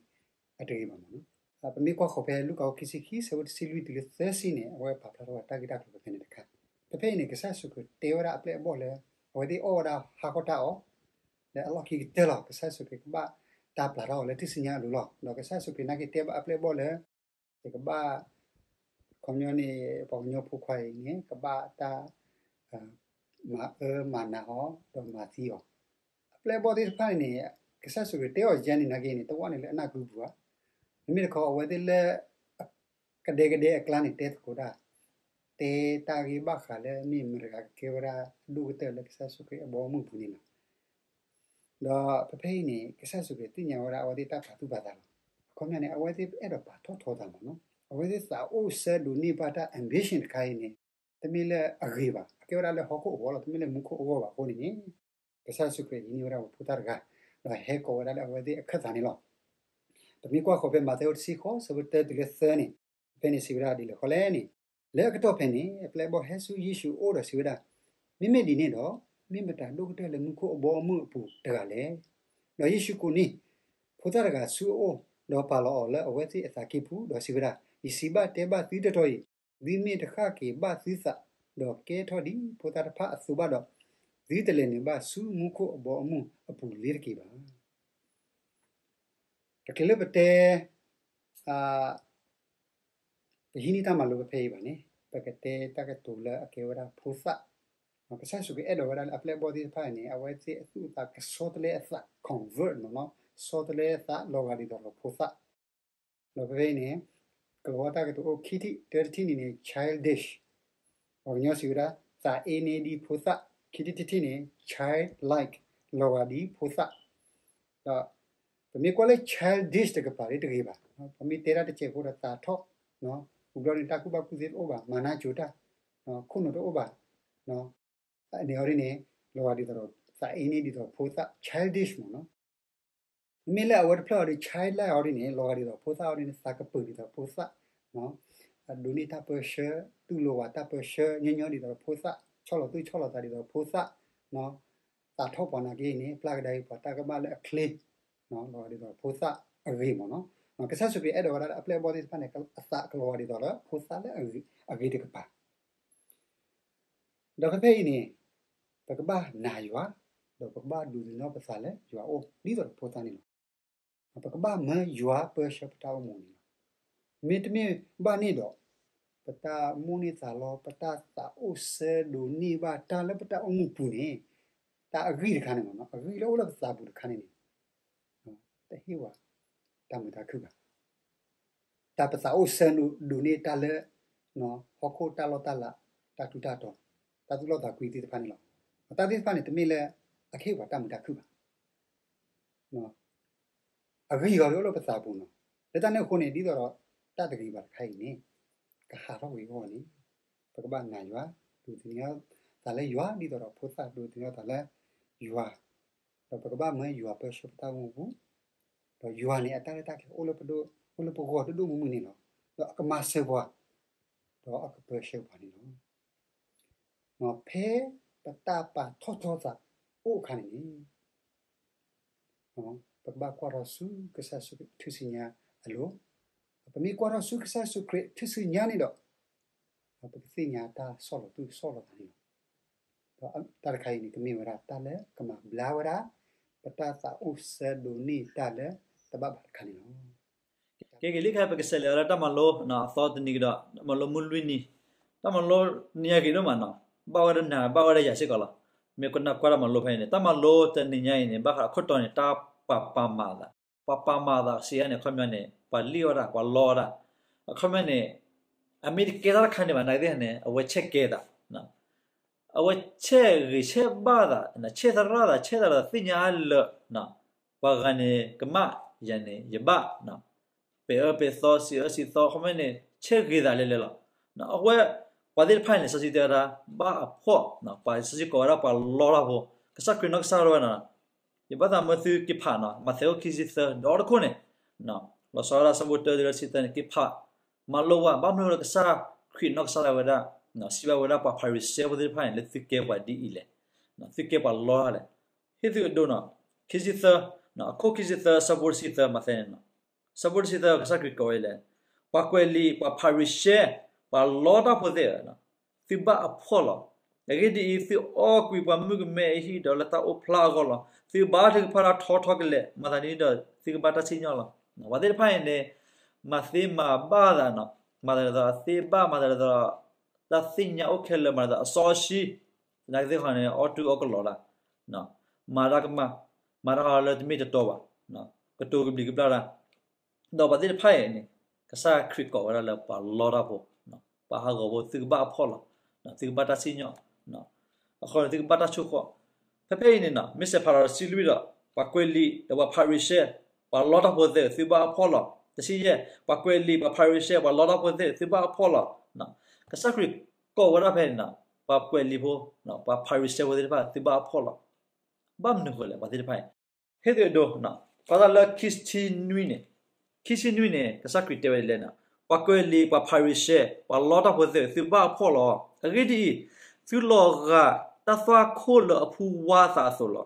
အတဂ့ၤဘၣ်မ့ၢ်နီၤ. ပမ့ၢ်ကွၢ်ဃီၤဖဲလူၤကၣ် အခိၣ်ခံဆံခံ ဆၢဖိတဆံလွံၢ်တုၤလၢသၢဆံန့ၣ် အဝဲပာ်ဖျါထီၣ်ဝဲတၢ်ဂ့ၢ်တၢ်ကျိၤဖဲဖဲန့ၣ်တခါ. ဖဲဖဲအံၤန့ၣ် ကစၢ်ယ့ၣ်ၡူးခရံာ်တဲဝဲဒၣ်အပျဲၢ်အဘီၣ်လၢ အဝဲသ့ၣ်အီၣ်ဝဲဒၣ်ဟါခီတၢ်အီၣ် လၢအလီၢ်ခံကတၢၢ်လီၤ. ကစၢ်ယ့ၣ်ၡူးခရံာ်ကဘၣ်တၢ်ပျၢ်ထီၣ်အီၤလၢထူၣ်စုညါအလိၤလီၤ. ဒီးကစၢ်ယ့ၣ်ၡူးခရံာ်နာ်က့တဲဘၣ်အပျဲၢ်အဘီၣ်လၢ ယကဘၣ် ခီပညီန့ၣ် ပှၤကညီဖိခွါအံၤန့ၣ် ကဘၣ်တၢ် မၤအၢမၤနးအီၤ ဒီးမၤသံအီၤ. အပျဲၢ်အဘီၣ်သ့ၣ်တဖၣ်န့ၣ် ကစၢ်ယ့ၣ်ၡူးခရံာ်တဲအီၤယဲန့ၣ်နာ်က့န့ၣ် တဝၣ်န့ၣ်လၢအနၢ်ကုပူၤဧါ. မ့မ့ၢ်တခီ အဝဲသ့ၣ်လၢ ကဒဲကဒဲအကျါန့ၣ် တဲသကိးတၢ်, တဲတၢ်ဂ့ၢ်ဘၣ်ဃးလၢမ့ၢ်မတၤတဂၤကကဲဝဲဒၣ်ဒိၣ်ကတၢၢ်လၢကစၢ်ယ့ၣ်ၡူးခရံာ်အဘီအမုၢ်အပူၤန့ၣ်လီၤ. ဒီးဖဲဖဲအံၤန့ၣ် ကစၢ်ယ့ၣ်ၡူးခရံာ်သ့ၣ်ညါဝဲဒၣ်အဝဲသ့ၣ်တၢ်ပာ်သူၣ်ပာ်သးလီၤ. အခီပညီန့ၣ် အဝဲသ့ၣ်အဲၣ်ဒိးပာ်ထီၣ်ထီသးမ့ၢ်နီၤ. အဝဲသ့ၣ်သးအိၣ်ဆၢဒိးန့ၢ်ဘၣ်တၢ် ambition တခါအံၤန့ၣ် တမ့ၢ်လၢအဂ့ၤဘၣ်. အကဲဝဲဒၣ်လၢဟီၣ်ခိၣ်အဂီၢ်လီၤ. တမ့ၢ်လၢမူခိၣ်အဂီၢ်ဘၣ်အဃိန့ၣ်န့ၣ် ကစၢ်ယ့ၣ်ၡူးခရံာ်ဟံးန့ၢ်ဝဲဒၣ်ပှၤဖိသၣ်တဂၤ, ဒီးဟဲကိးဝဲဒၣ်လၢအဝဲသ့ၣ်အခၢၣ်သးန့ၣ်လီၤ. ပမ့ၢ်ကွၢ်ဃီၤဖဲမးသဲအခိၣ်တဆံဃိး ဆၢဖိတၢတုၤလၢသၢန့ၣ်, ဖဲန့ၣ်စံးဝဲဒၣ်ဒ်လဲၣ်ဃီလဲၣ်န့ၣ်, လၢအကတီၢ်ဖဲန့ၣ် အပျဲၢ်အဘီၣ်ဟဲဆူယ့ၣ်ၡူးအအိၣ်ဒီးစံးဝဲဒၣ်, မ့မ့ၢ်ဒ်န့ၣ်ဒီး မ့ၢ်မတၤဒိၣ်ကတၢၢ်လၢမူခိၣ်အဘီအမုၢ်အပူၤတဂၤလဲၣ်. ဒီးယ့ၣ်ၡူးကိးန့ၢ် ဖိသၣ်တဂၤဆူအအိၣ်, ဒီးပာ်လီၤအီၤလၢအဝဲသ့ၣ်အသးကံၢ်ပူၤ, ဒီးစံးဝဲဒၣ်, ယစံးဘၣ်တဲဘၣ်သုတတီၤအံၤ, သုမ့ၢ်တဃၣ်က့ၤဘၣ်သုသး, ဒီးကဲထီၣ်ဒ်ဖိသၣ်တဖၣ်အသိးဘၣ်ဒီး, သုတလဲၤနုာ်ဘၣ်ဆူမူခိၣ်အဘီအမုၢ်အပူၤလ့ၤတက့ၢ်ဘၣ်. တချုးလၢပတဲ ပဟံးန့ၢ်တၢ်မၤလိဖဲအံၤဘၣ်န့ၣ်, ပကတဲတၢ်ကတိၤလၢအကဲဝဲဒၣ်ဖိသၣ်. ကစၢ်ယ့ၣ်ၡူးခရံာ်အဲၣ်ဒိးဝဲဒၣ်လၢအပျဲၢ်အဘီၣ်သ့ၣ်တဖၣ်န့ၣ် အဝဲသ့ၣ်အသူၣ်အသးကဆီတလဲအသး convert မ့ၢ်နီၤ, ဆီတလဲအသးလီၤဂာ်ဒ်သိးဒီးဖိသၣ်. ဒီးဖဲဖဲအံၤန့ၣ် ကလီၤဝါတၢ်ကတိၤအိၣ်ခံထံၣ်, တၢတထံၣ်န့ၣ်န့ၣ် childish, ပှၤကညီစံးဝဲဒၣ် သးအ့န့ဒ်ဖိသၣ်, ခံထံၣ်တထံၣ်န့ၣ် childlike, လီၤဂာ်ဒ်ဖိသၣ်. ဒီးပမ့ၢ်ကွၢ်လၢ childish တကပၤဒ်တဂ့ၤဘၣ်, ပမ့ၢ်တဲတၢ်တစဲးဖိဒီးသးထီၣ်, ဝံၤဘျီန့ၣ် တၢ်ကူၣ်ဘၣ်ကူၣ်သ့တအိၣ်ဘၣ်, မၤနၢ်ကိၤတၢ်, ခိၣ်နူာ်တအိၣ်ဘၣ်, န့ၣ်အီၤဒ်န့ၣ် လီၤဂာ်ဒ်သိးဒီး သးအ့န့ဒ်သိးဖိသၣ် childish မ့ၢ်နီၤ. မ့မ့ၢ်လၢအဝဲတဖျၢၣ်အီၤဒ် childlike အီၤဒ်န့ၣ် လီၤဂာ်ဒ်သိးဖိသၣ်အီၤဒ်န့ၣ် သးကပၢၤဒ်သိးဖိသၣ်, ဒိးန့ၢ်တၢ်ပၢဆှၢ, တူၢ်လိာ်ဝဲတၢ်ပၢဆှၢညီညီဒ်သိးဒီးဖိသၣ်, ဆီၣ်လီၤသူၣ်ဆီၣ်လီၤသးဒ်သိးဖိသၣ်, သးထီၣ်ပှၤနာ်က့န့ၣ် ပျၢ်ကဒါအံၤပှၤတၢ်ကမၣ်လၢအချ့, လီၤဂာ်ဒ်သိးဖိသၣ်အဂ့ၤမ့ၢ်နီၤ. ကစၢ်ယ့ၣ်ၡူးခရံာ်အဲၣ်ဒိးဝဲဒၣ်လၢအပျဲၢ်အဘီၣ်သ့ၣ်တဖၣ်န့ၣ် အသးကလီၤဂာ်ဒ်သိးလၢဖိသၣ်လၢအဂ့ၤတကပၤ ဒီးဖဲဖဲအံၤန့ၣ် ပကဘၣ်နာ်ယွၤ, ဒီးပကဘၣ်ဒိးသန့ၤပသးလၢယွၤအအိၣ် ဒ်သိးဒီးဖိသၣ်န့ၣ်လီၤ. ပကဘၣ်မၢယွၤပၢဆှၢပတၢ်အိၣ်မူန့ၣ်လီၤ. မ့တမ့ၢ်ဘၣ်န့ၣ်ဒီး ပတၢ်မိၣ်န့ၢ်သးလီ, ပတၢ်သးအိၣ်ဆၢဒိးန့ၢ်ဘၣ်တၢ်လၢပတၢ်အိၣ်မူပူၤန့ၣ်, တၢ်အဂံၢ်တခါန့ၣ်မ့ၢ်နီၤ, အဂံၢ်လၢအိၣ်လၢပသးပူၤတခါန့ၣ်န့ၣ် တဟ့ၣ်ဝဲတၢ်မုာ်တၢ်ခုၣ်ဘၣ်. တၢ်ပသးအိၣ်ဆၢဒိးန့ၢ်တၢ်လၢ ဟီၣ်ခိၣ်တၢ်လီၢ်တၢ်လၤ, တၢ်ထူးတၢ်တီၤ, တၢ်သူၣ်လီသးကွံသ့ၣ်တဖၣ်န့ၣ်လီၤ. တၢ်သ့ၣ်တဖၣ်န့ၣ် တမ့ၢ်လၢအကဟ့ၣ်ပှၤတၢ်မုာ်တၢ်ခုၣ်ဘၣ်. အဂံၢ်အဂီၤဒ်အိၣ်လၢပသးပူၤနီၤ. လၢတၢ်န့ၣ်အဃိန့ၣ် ဒ်သိးဒီး တၢ်တဂ့ၤဘၣ်တခါအံၤန့ၣ် ကဟးထီၣ်ကွံာ်အဂီၢ်န့ၣ် ပကဘၣ်နာ်ယွၤ, ဒိးသန့ၤသးလၢယွၤ, ဒ်သိးဒီးဖိသၣ်ဒိးသန့ၤသးလၢယွၤ, ဒီးပကဘၣ်မၢယွၤပၢဆှၢပတၢ်အိၣ်မူပူၤ, ဒီးယွၤန့ၣ် အတၢ်ရဲၣ်တၢ်ကျဲၤအိၣ်လၢပဒိၣ်, အိၣ်လၢပဂီၢ်ဒိၣ်ဒိၣ်မုၢ်မုၢ်န့ၣ်လီၤ. ဒီးအကမၤစၢၤပှၤ, ဒီးအကပၢဆှၢပှၤန့ၣ်လီၤ. ဖဲ ပတၢ်ပာ်ထီၣ်ထီသးအိၣ်အခါန့ၣ်န့ၣ် ပကဘၣ်ကွၢ်ထီၣ်ဆူကစၢ်ယ့ၣ်ၡူးခရံာ်ထူၣ်စုညါအလိၤ, ပမ့ၢ်ကွၢ်ထီၣ်ဆူကစၢ်ယ့ၣ်ၡူးခရံာ်ထူၣ်စုညါန့ၣ်ဒီး ပကသ့ၣ်ညါတၢ်ဆီၣ်လီၤသူၣ်ဆီၣ်လီၤသးန့ၣ်လီၤ. ဒီးတၢ်တခါအံၤန့ၣ် ကမ့ၢ်ဝဲဒၣ်တၢ်လၢကမၤဘျါဝဲဒၣ် ပတၢ်သးအိၣ်ဆၢဒိးန့ၢ်တၢ်လၢတဘၣ်ဘၣ်တခါန့ၣ်လီၤ. ကဲက့ၤလံခဲ ပကစးလဲၤဝဲဒၣ်တၢ်မၤလိအသီတနံၤကဒီး, မၤလိမုၢ်လွံၢ်နံၤ, တၢ်မၤလိနံၤညါက့ၤဒိၣ်မးနီၤ, ဘၣ်ဝဲဒၣ်နၤ ဘၣ်ဝဲဒၣ်ယၤစ့ၢ်ကီးလီၤ. မ့ၢ်ကနၣ်ကွၢ်တၢ်မၤလိဖဲအံၤန့ၣ် တၢ်မၤလိတနံၤညါအံၤန့ၣ် ဘၣ်ဃးအခိၣ်တီန့ၣ် တၢ်ပာ်ပာ်မၤအသး, ပှၤပာ်မၤအသးစံးယါန့ၣ် အခီပညီန့ၣ် ပှၤလံၣ်အီၣ်တၢ် ပှၤလီအီၣ်တၢ်, အခီပညီန့ၣ် အမ့ၢ်တကဲတၢ်တခါန့ၣ်ဘၣ် နာ်က့သ့ၣ်န့ၣ် အဝဲဆဲးကဲသး အဝဲဆဲးဂ့ၤဆဲးဘၣ်သး, ဆဲးသရၣ်သး ဆဲးသးသ့ၣ်ညါလၢာ်, ပှၤဂၤန့ၣ်ကမၣ်, ယၤန့ၣ်ယဘၣ်, ပဲာ်အၢပဲာ်သီ စံးအၢစံးသီ အခီပညီန့ၣ် ဆဲးဂ့ၤသးလဲၤလဲၤလီၤ. အဝဲ ပှၤသ့ၣ်တဖၣ်န့ၣ် လံာ်စီဆှံတဲဝဲဒၣ် ဘၣ်အဖှီၣ်, ပှၤလံာ်စီဆှံကိးဝဲဒၣ်ပှၤလီတၢ်ဖိ, ကစၢ်ခရံာ်နီၢ်ကစၢ်ဒၣ်ဝဲနီၤ, ယဘၣ်သးမၢသုက့ၤဖးနီၤ မးသဲခိၣ်ခံဆံသၢ ဒီတခိၣ်န့ၣ်, လီၤဆီဝဲဒၣ်ဆၢဖိတၢတုၤလၢဆံသၢန့ၣ် က့ၤဖး မၤလိဝဲ ဘၣ်မနုၤလၢကစၢ်ခရံာ်နီၢ်ကစၢ်ဒၣ်ဝဲဒၣ် စံးဘၣ်ဝဲဒၣ်ပှၤဖၤရံၤၡဲဖိသ့ၣ်တဖၣ်န့ၣ် လၢသုကဲပှၤဒ်အံၤလဲၣ်, သုကဲပှၤလီတၢ်လဲၣ်. ဟ့ၣ်သုအဒိနီၤ, ခံဆံသၢ, အခိၣ်ခံဆံသၢ ဆၢဖိတဆံသၢ မးသဲန့ၣ်, ဆၢဖိတဆံသၢ ကစၢ်ခရံာ်ကိးဝဲလဲၣ်, ပှၤကွဲးလံာ် ပှၤဖၤရံၤၡဲ ပှၤလီတၢ်ဖိသ့ၣ်ဧၢ, သုဘၣ်အဖှီၣ်လီၤ. အဂ့ၢ်ဒ်အံၤ, သုအီၣ်ကွံာ်ပှၤမုၣ်ကမဲအဟံၣ်ဒီးလၢတၢ်အိၣ်ဖျါအဂီၢ်လီၤ. သုဘါထုကဖၣ်တၢ်ထီထီကလဲာ်, မၤသးဒ်န့ၣ်ဒီး သုကဘၣ်တၢ်စံၣ်ညီၣ်လီၤ. ပှၤသ့ၣ်တဖၣ်အံၤန့ၣ် မၤသ့မၤဘၣ်သးနီၤ, မၤသးဒ်သိးသ့ဘၣ်, မၤသးဒ်သိး တၢ်သ့ၣ်ညါအိၣ်ခဲလၢာ်, မၤသးဒ်သိးအစီအဆှံ, သနာ်က့သ့ၣ်တဖၣ်န့ၣ် အီၣ်တူၢ်အီၣ်ကလီၤတၢ်, မၤတၢ်ကမၣ်, မၤတၢ်လၢတမ့ၢ်တတီဘၣ်, ကတိၤကဘျံးကဘျၣ်တၢ် ဒီးပှၤသ့ၣ်တဖၣ်အံၤန့ၣ် ကစၢ်ခရံာ်ကိးဝဲဒၣ်လၢပှၤလီတၢ်ဖိ, ပှၤဟးဂီၤဖိ သုကဘၣ်အဖှီၣ်လီၤ, သုကဘၣ်တၢ်စံၣ်ညီၣ်, အဃိန့ၣ် သုကဘၣ်တၢ်ဆိၣ်ဃီၣ်. ဖဲဖဲအံၤန့ၣ်နီၤ မ့ၢ်စဲးဖးဒီးတဆံလွံၢ်ဒီး ပှၤကွဲးလံာ်ဒီးပှၤဖၤရံၤၡဲ ပှၤလီတၢ်ဖိသ့ၣ် သုဘၣ်အဖှီၣ်လီၤ. တဆံယဲၢ် ပှၤကွဲးလံာ် ပှၤဖၤရံၤၡဲ ပှၤလီတၢ်ဖိသ့ၣ် သုဘၣ်အဖှီၣ်လီၤ. ကစၢ်ခရံာ်ကိးဝဲဒၣ်ဖဲန့ၣ်နီၤ ပှၤကွဲးလံာ်ဖိ ပှၤဖၤရံၤၡဲဖိသ့ၣ်တဖၣ် သုဘၣ်အဖှီၣ်လီၤ. ဘၣ်မနုၤဃိလဲၣ် ပှၤသ့ၣ်တဖၣ်အံၤ ဟ့ၣ်သုအဒိ, ကွၢ်သးလၢခံဆံနွံန့ၣ်, ခံဆံနွံန့ၣ် ကစၢ်ခရံာ်တဲဝဲဒ်လဲၣ်န့ၣ်, ပှၤကွဲးလံာ် ပှၤဖၤရံၤၡဲ ပှၤလီတၢ်ဖိသ့ၣ် သုဘၣ်အဖှီၣ်လီၤ. အဂ့ၢ်ဒ်အံၤ, သုလီၤဂာ်တၢ်သွၣ်ခိၣ်လၢအဖုဝါအသးအသိးလီၤ.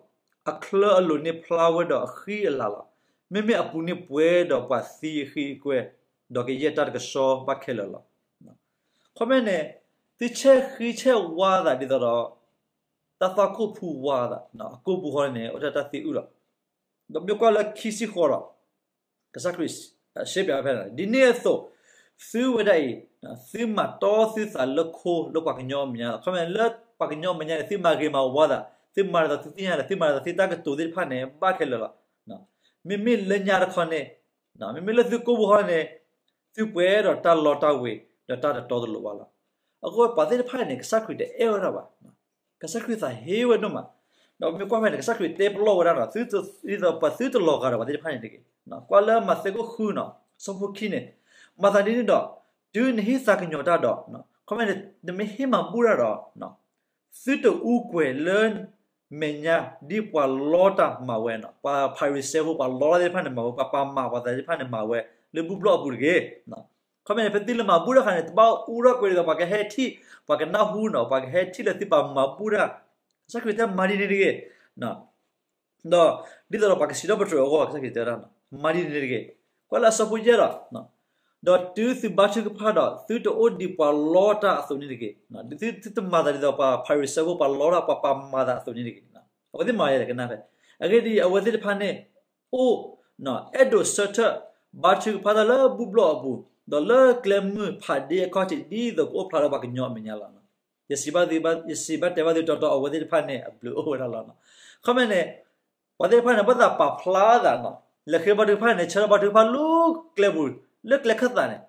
အချၢအလိၤန့ၣ်ဖျါဝဲဒီးအဃံအလၤလီၤ. မ့မ့ၢ်အပူၤန့ၣ်ပှဲၤဒီးပှၤသံအဃံအကွဲ, ဒီးကယဲၢ်တၢ်တကဆှီဘၣ်ခဲလၢာ်လီၤ. ခီမ့ၢ်န့ၣ် သုဆဲးဃံဆဲးဝါသးဒ်သိးဒီး တၢ်သွၣ်ခိၣ်ဖုဝါသး, အကိာ်ပူၤဃီန့ၣ် အိၣ်ထဲတၢ်သံအုၣ်လီၤ. ဒီးမ့ၢ်ကွၢ်လၢခံဆံဃိးဒီး ကစၢ်ခရံာ်ရှဲပၠးဝဲဖဲန့ၣ်, ဒ်န့ၣ်အသိး သုဝဲဒၣ်အံၤ သုမၤတီသုသးလၢခိလၢပှၤကညီအမဲာ်ညါ, ခီမ့ၢ်လၢပှၤကညီအမဲာ်ညါန့ၣ် သုမၤဂ့ၤမၤဝါသး, သုမၤဒ်သိးသုသ့ၣ်ညါဒီး သုမၤဒ်သိးသုတၢ်ကတိၤသ့ၣ်တဖၣ်န့ၣ် ဘၣ်ခဲလၢာ်လီၤ. မ့မ့ၢ်လၢညါတခီန့ၣ် မ့မ့ၢ်လၢသုကိာ်ပူၤဃီန့ၣ် သုပှဲၤဒီးတၢ်လီတၢ်ဝ့ၤ ဒီးတၢ်တတီတလိၤဘၣ်လီၤ. အဃိပှၤသ့ၣ်တဖၣ်န့ၣ် ကစၢ်ခရံာ်တအဲၣ်ဝဲဒၣ်ဘၣ်. ကစၢ်ခရံာ်သးဟ့ဝဲဒိၣ်မး, ဒီးမ့ၢ်ကွၢ်ဖဲန့ၣ် ကစၢ်ခရံာ်တဲပလီၢ်ဝဲဒၣ်ဒီး ဒ်သိးပှၤသုတလီၤဂာ်ဒီးပှၤသ့ၣ်တဖၣ်န့ၣ်တဂ့ၤ. ကွၢ်လၢမးသဲခိၣ်ဃုနီၤ ဆၢဖိခံန့ၣ်, မၤသးဒ်န့ၣ်ဒီး တုၤနဟ့ၣ်သးကညီၤတၢ်ဒီး, ခီမ့ၢ်န့ၣ် နမ့ၢ်ဟ့ၣ်မၤဘူၣ်တၢ်ဒီး သုတအူကွဲၤလၢမဲာ်ညါ ဒ်ပှၤလီတၢ်မၤဝဲနီၤ, ပှၤဖၤရံၤၡဲဖိ ပှၤလီတၢ်သ့ၣ်တဖၣ်န့ၣ်မၤဝဲ, ပှၤပာ်မၤပှၤသးသ့ၣ်တဖၣ်န့ၣ်မၤဝဲ လၢဘူၣ်ဘျီၣ်အပူၤတဂ့ၤ. ခီမ့ၢ်န့ၣ် ဖဲသုလၢမၤဘူၣ်တၢ်အခါန့ၣ် တဘၣ်အူထီၣ်ကွံာ်ဒ်သိးပှၤကဟဲထံၣ်, ပှၤကနၢ်ဟူနီၤ, ပှၤကဟဲထံၣ်လၢသုပာ်မၤဘူၣ်တၢ်, ကစၢ်ခရံာ်တဲမၤဒ်န့ၣ်တဂ့ၤ. ဒီးဒ်သိးဒီးပှၤကစံးထီၣ်ပတြၢၤအဂီၢ် ကစၢ်ခရံာ်တဲဝဲဒၣ်, မၤဒ်န့ၣ်တဂ့ၤ. ကွၢ်လၢအဆၢဖိယဲၢ်ဒီး, ဒီးတုၤသုဘါထုကဖၣ်ဒီး သုတအိၣ်ဒံးပှၤလီတၢ်အသိးန့ၣ်တဂ့ၤ. သုတမၤသးဒ်သိးပှၤဖၤရံၤၡဲဖိ ပှၤလီတၢ် ပှၤပာ်မၤသးအသိးန့ၣ်တဂ့ၤ. အဝဲသ့ၣ်မၤယဲၢ်ကနၣ်ဖဲ, အဂ့ၢ်ဒ်အံၤ အဝဲသ့ၣ်တဖၣ်န့ၣ် အိၣ် အဲၣ်ဒိးဆၢထၢၣ် ဘါထုကဖၣ်တၢ်လၢဘူၣ်ဘျီၣ်အပူၤ, ဒီးလၢကျဲမုၢ်ဖးဒ့အခီၣ်ထံး ဒ်သိးကအိၣ်ဖျါလၢပှၤကညီအမဲာ်ညါလီၤ. ယစံးဘၣ်တဲဘၣ်သုတီတီ အဝဲသ့ၣ်တဖၣ်န့ၣ် အဘျုးအိၣ်ဝဲဒၣ်လီၤ. ခီမ့ၢ်န့ၣ် ပှၤသ့ၣ်တဖၣ်န့ၣ် ဘၣ်သးပာ်ဖျါသးနီၤ, လဲၤဃ့ဘါထုကဖၣ်န့ၣ် ဆၢထၢၣ်ဘါထုကဖၣ်လၢကျဲပူၤ, လၢကျဲခၢၣ်သးန့ၣ်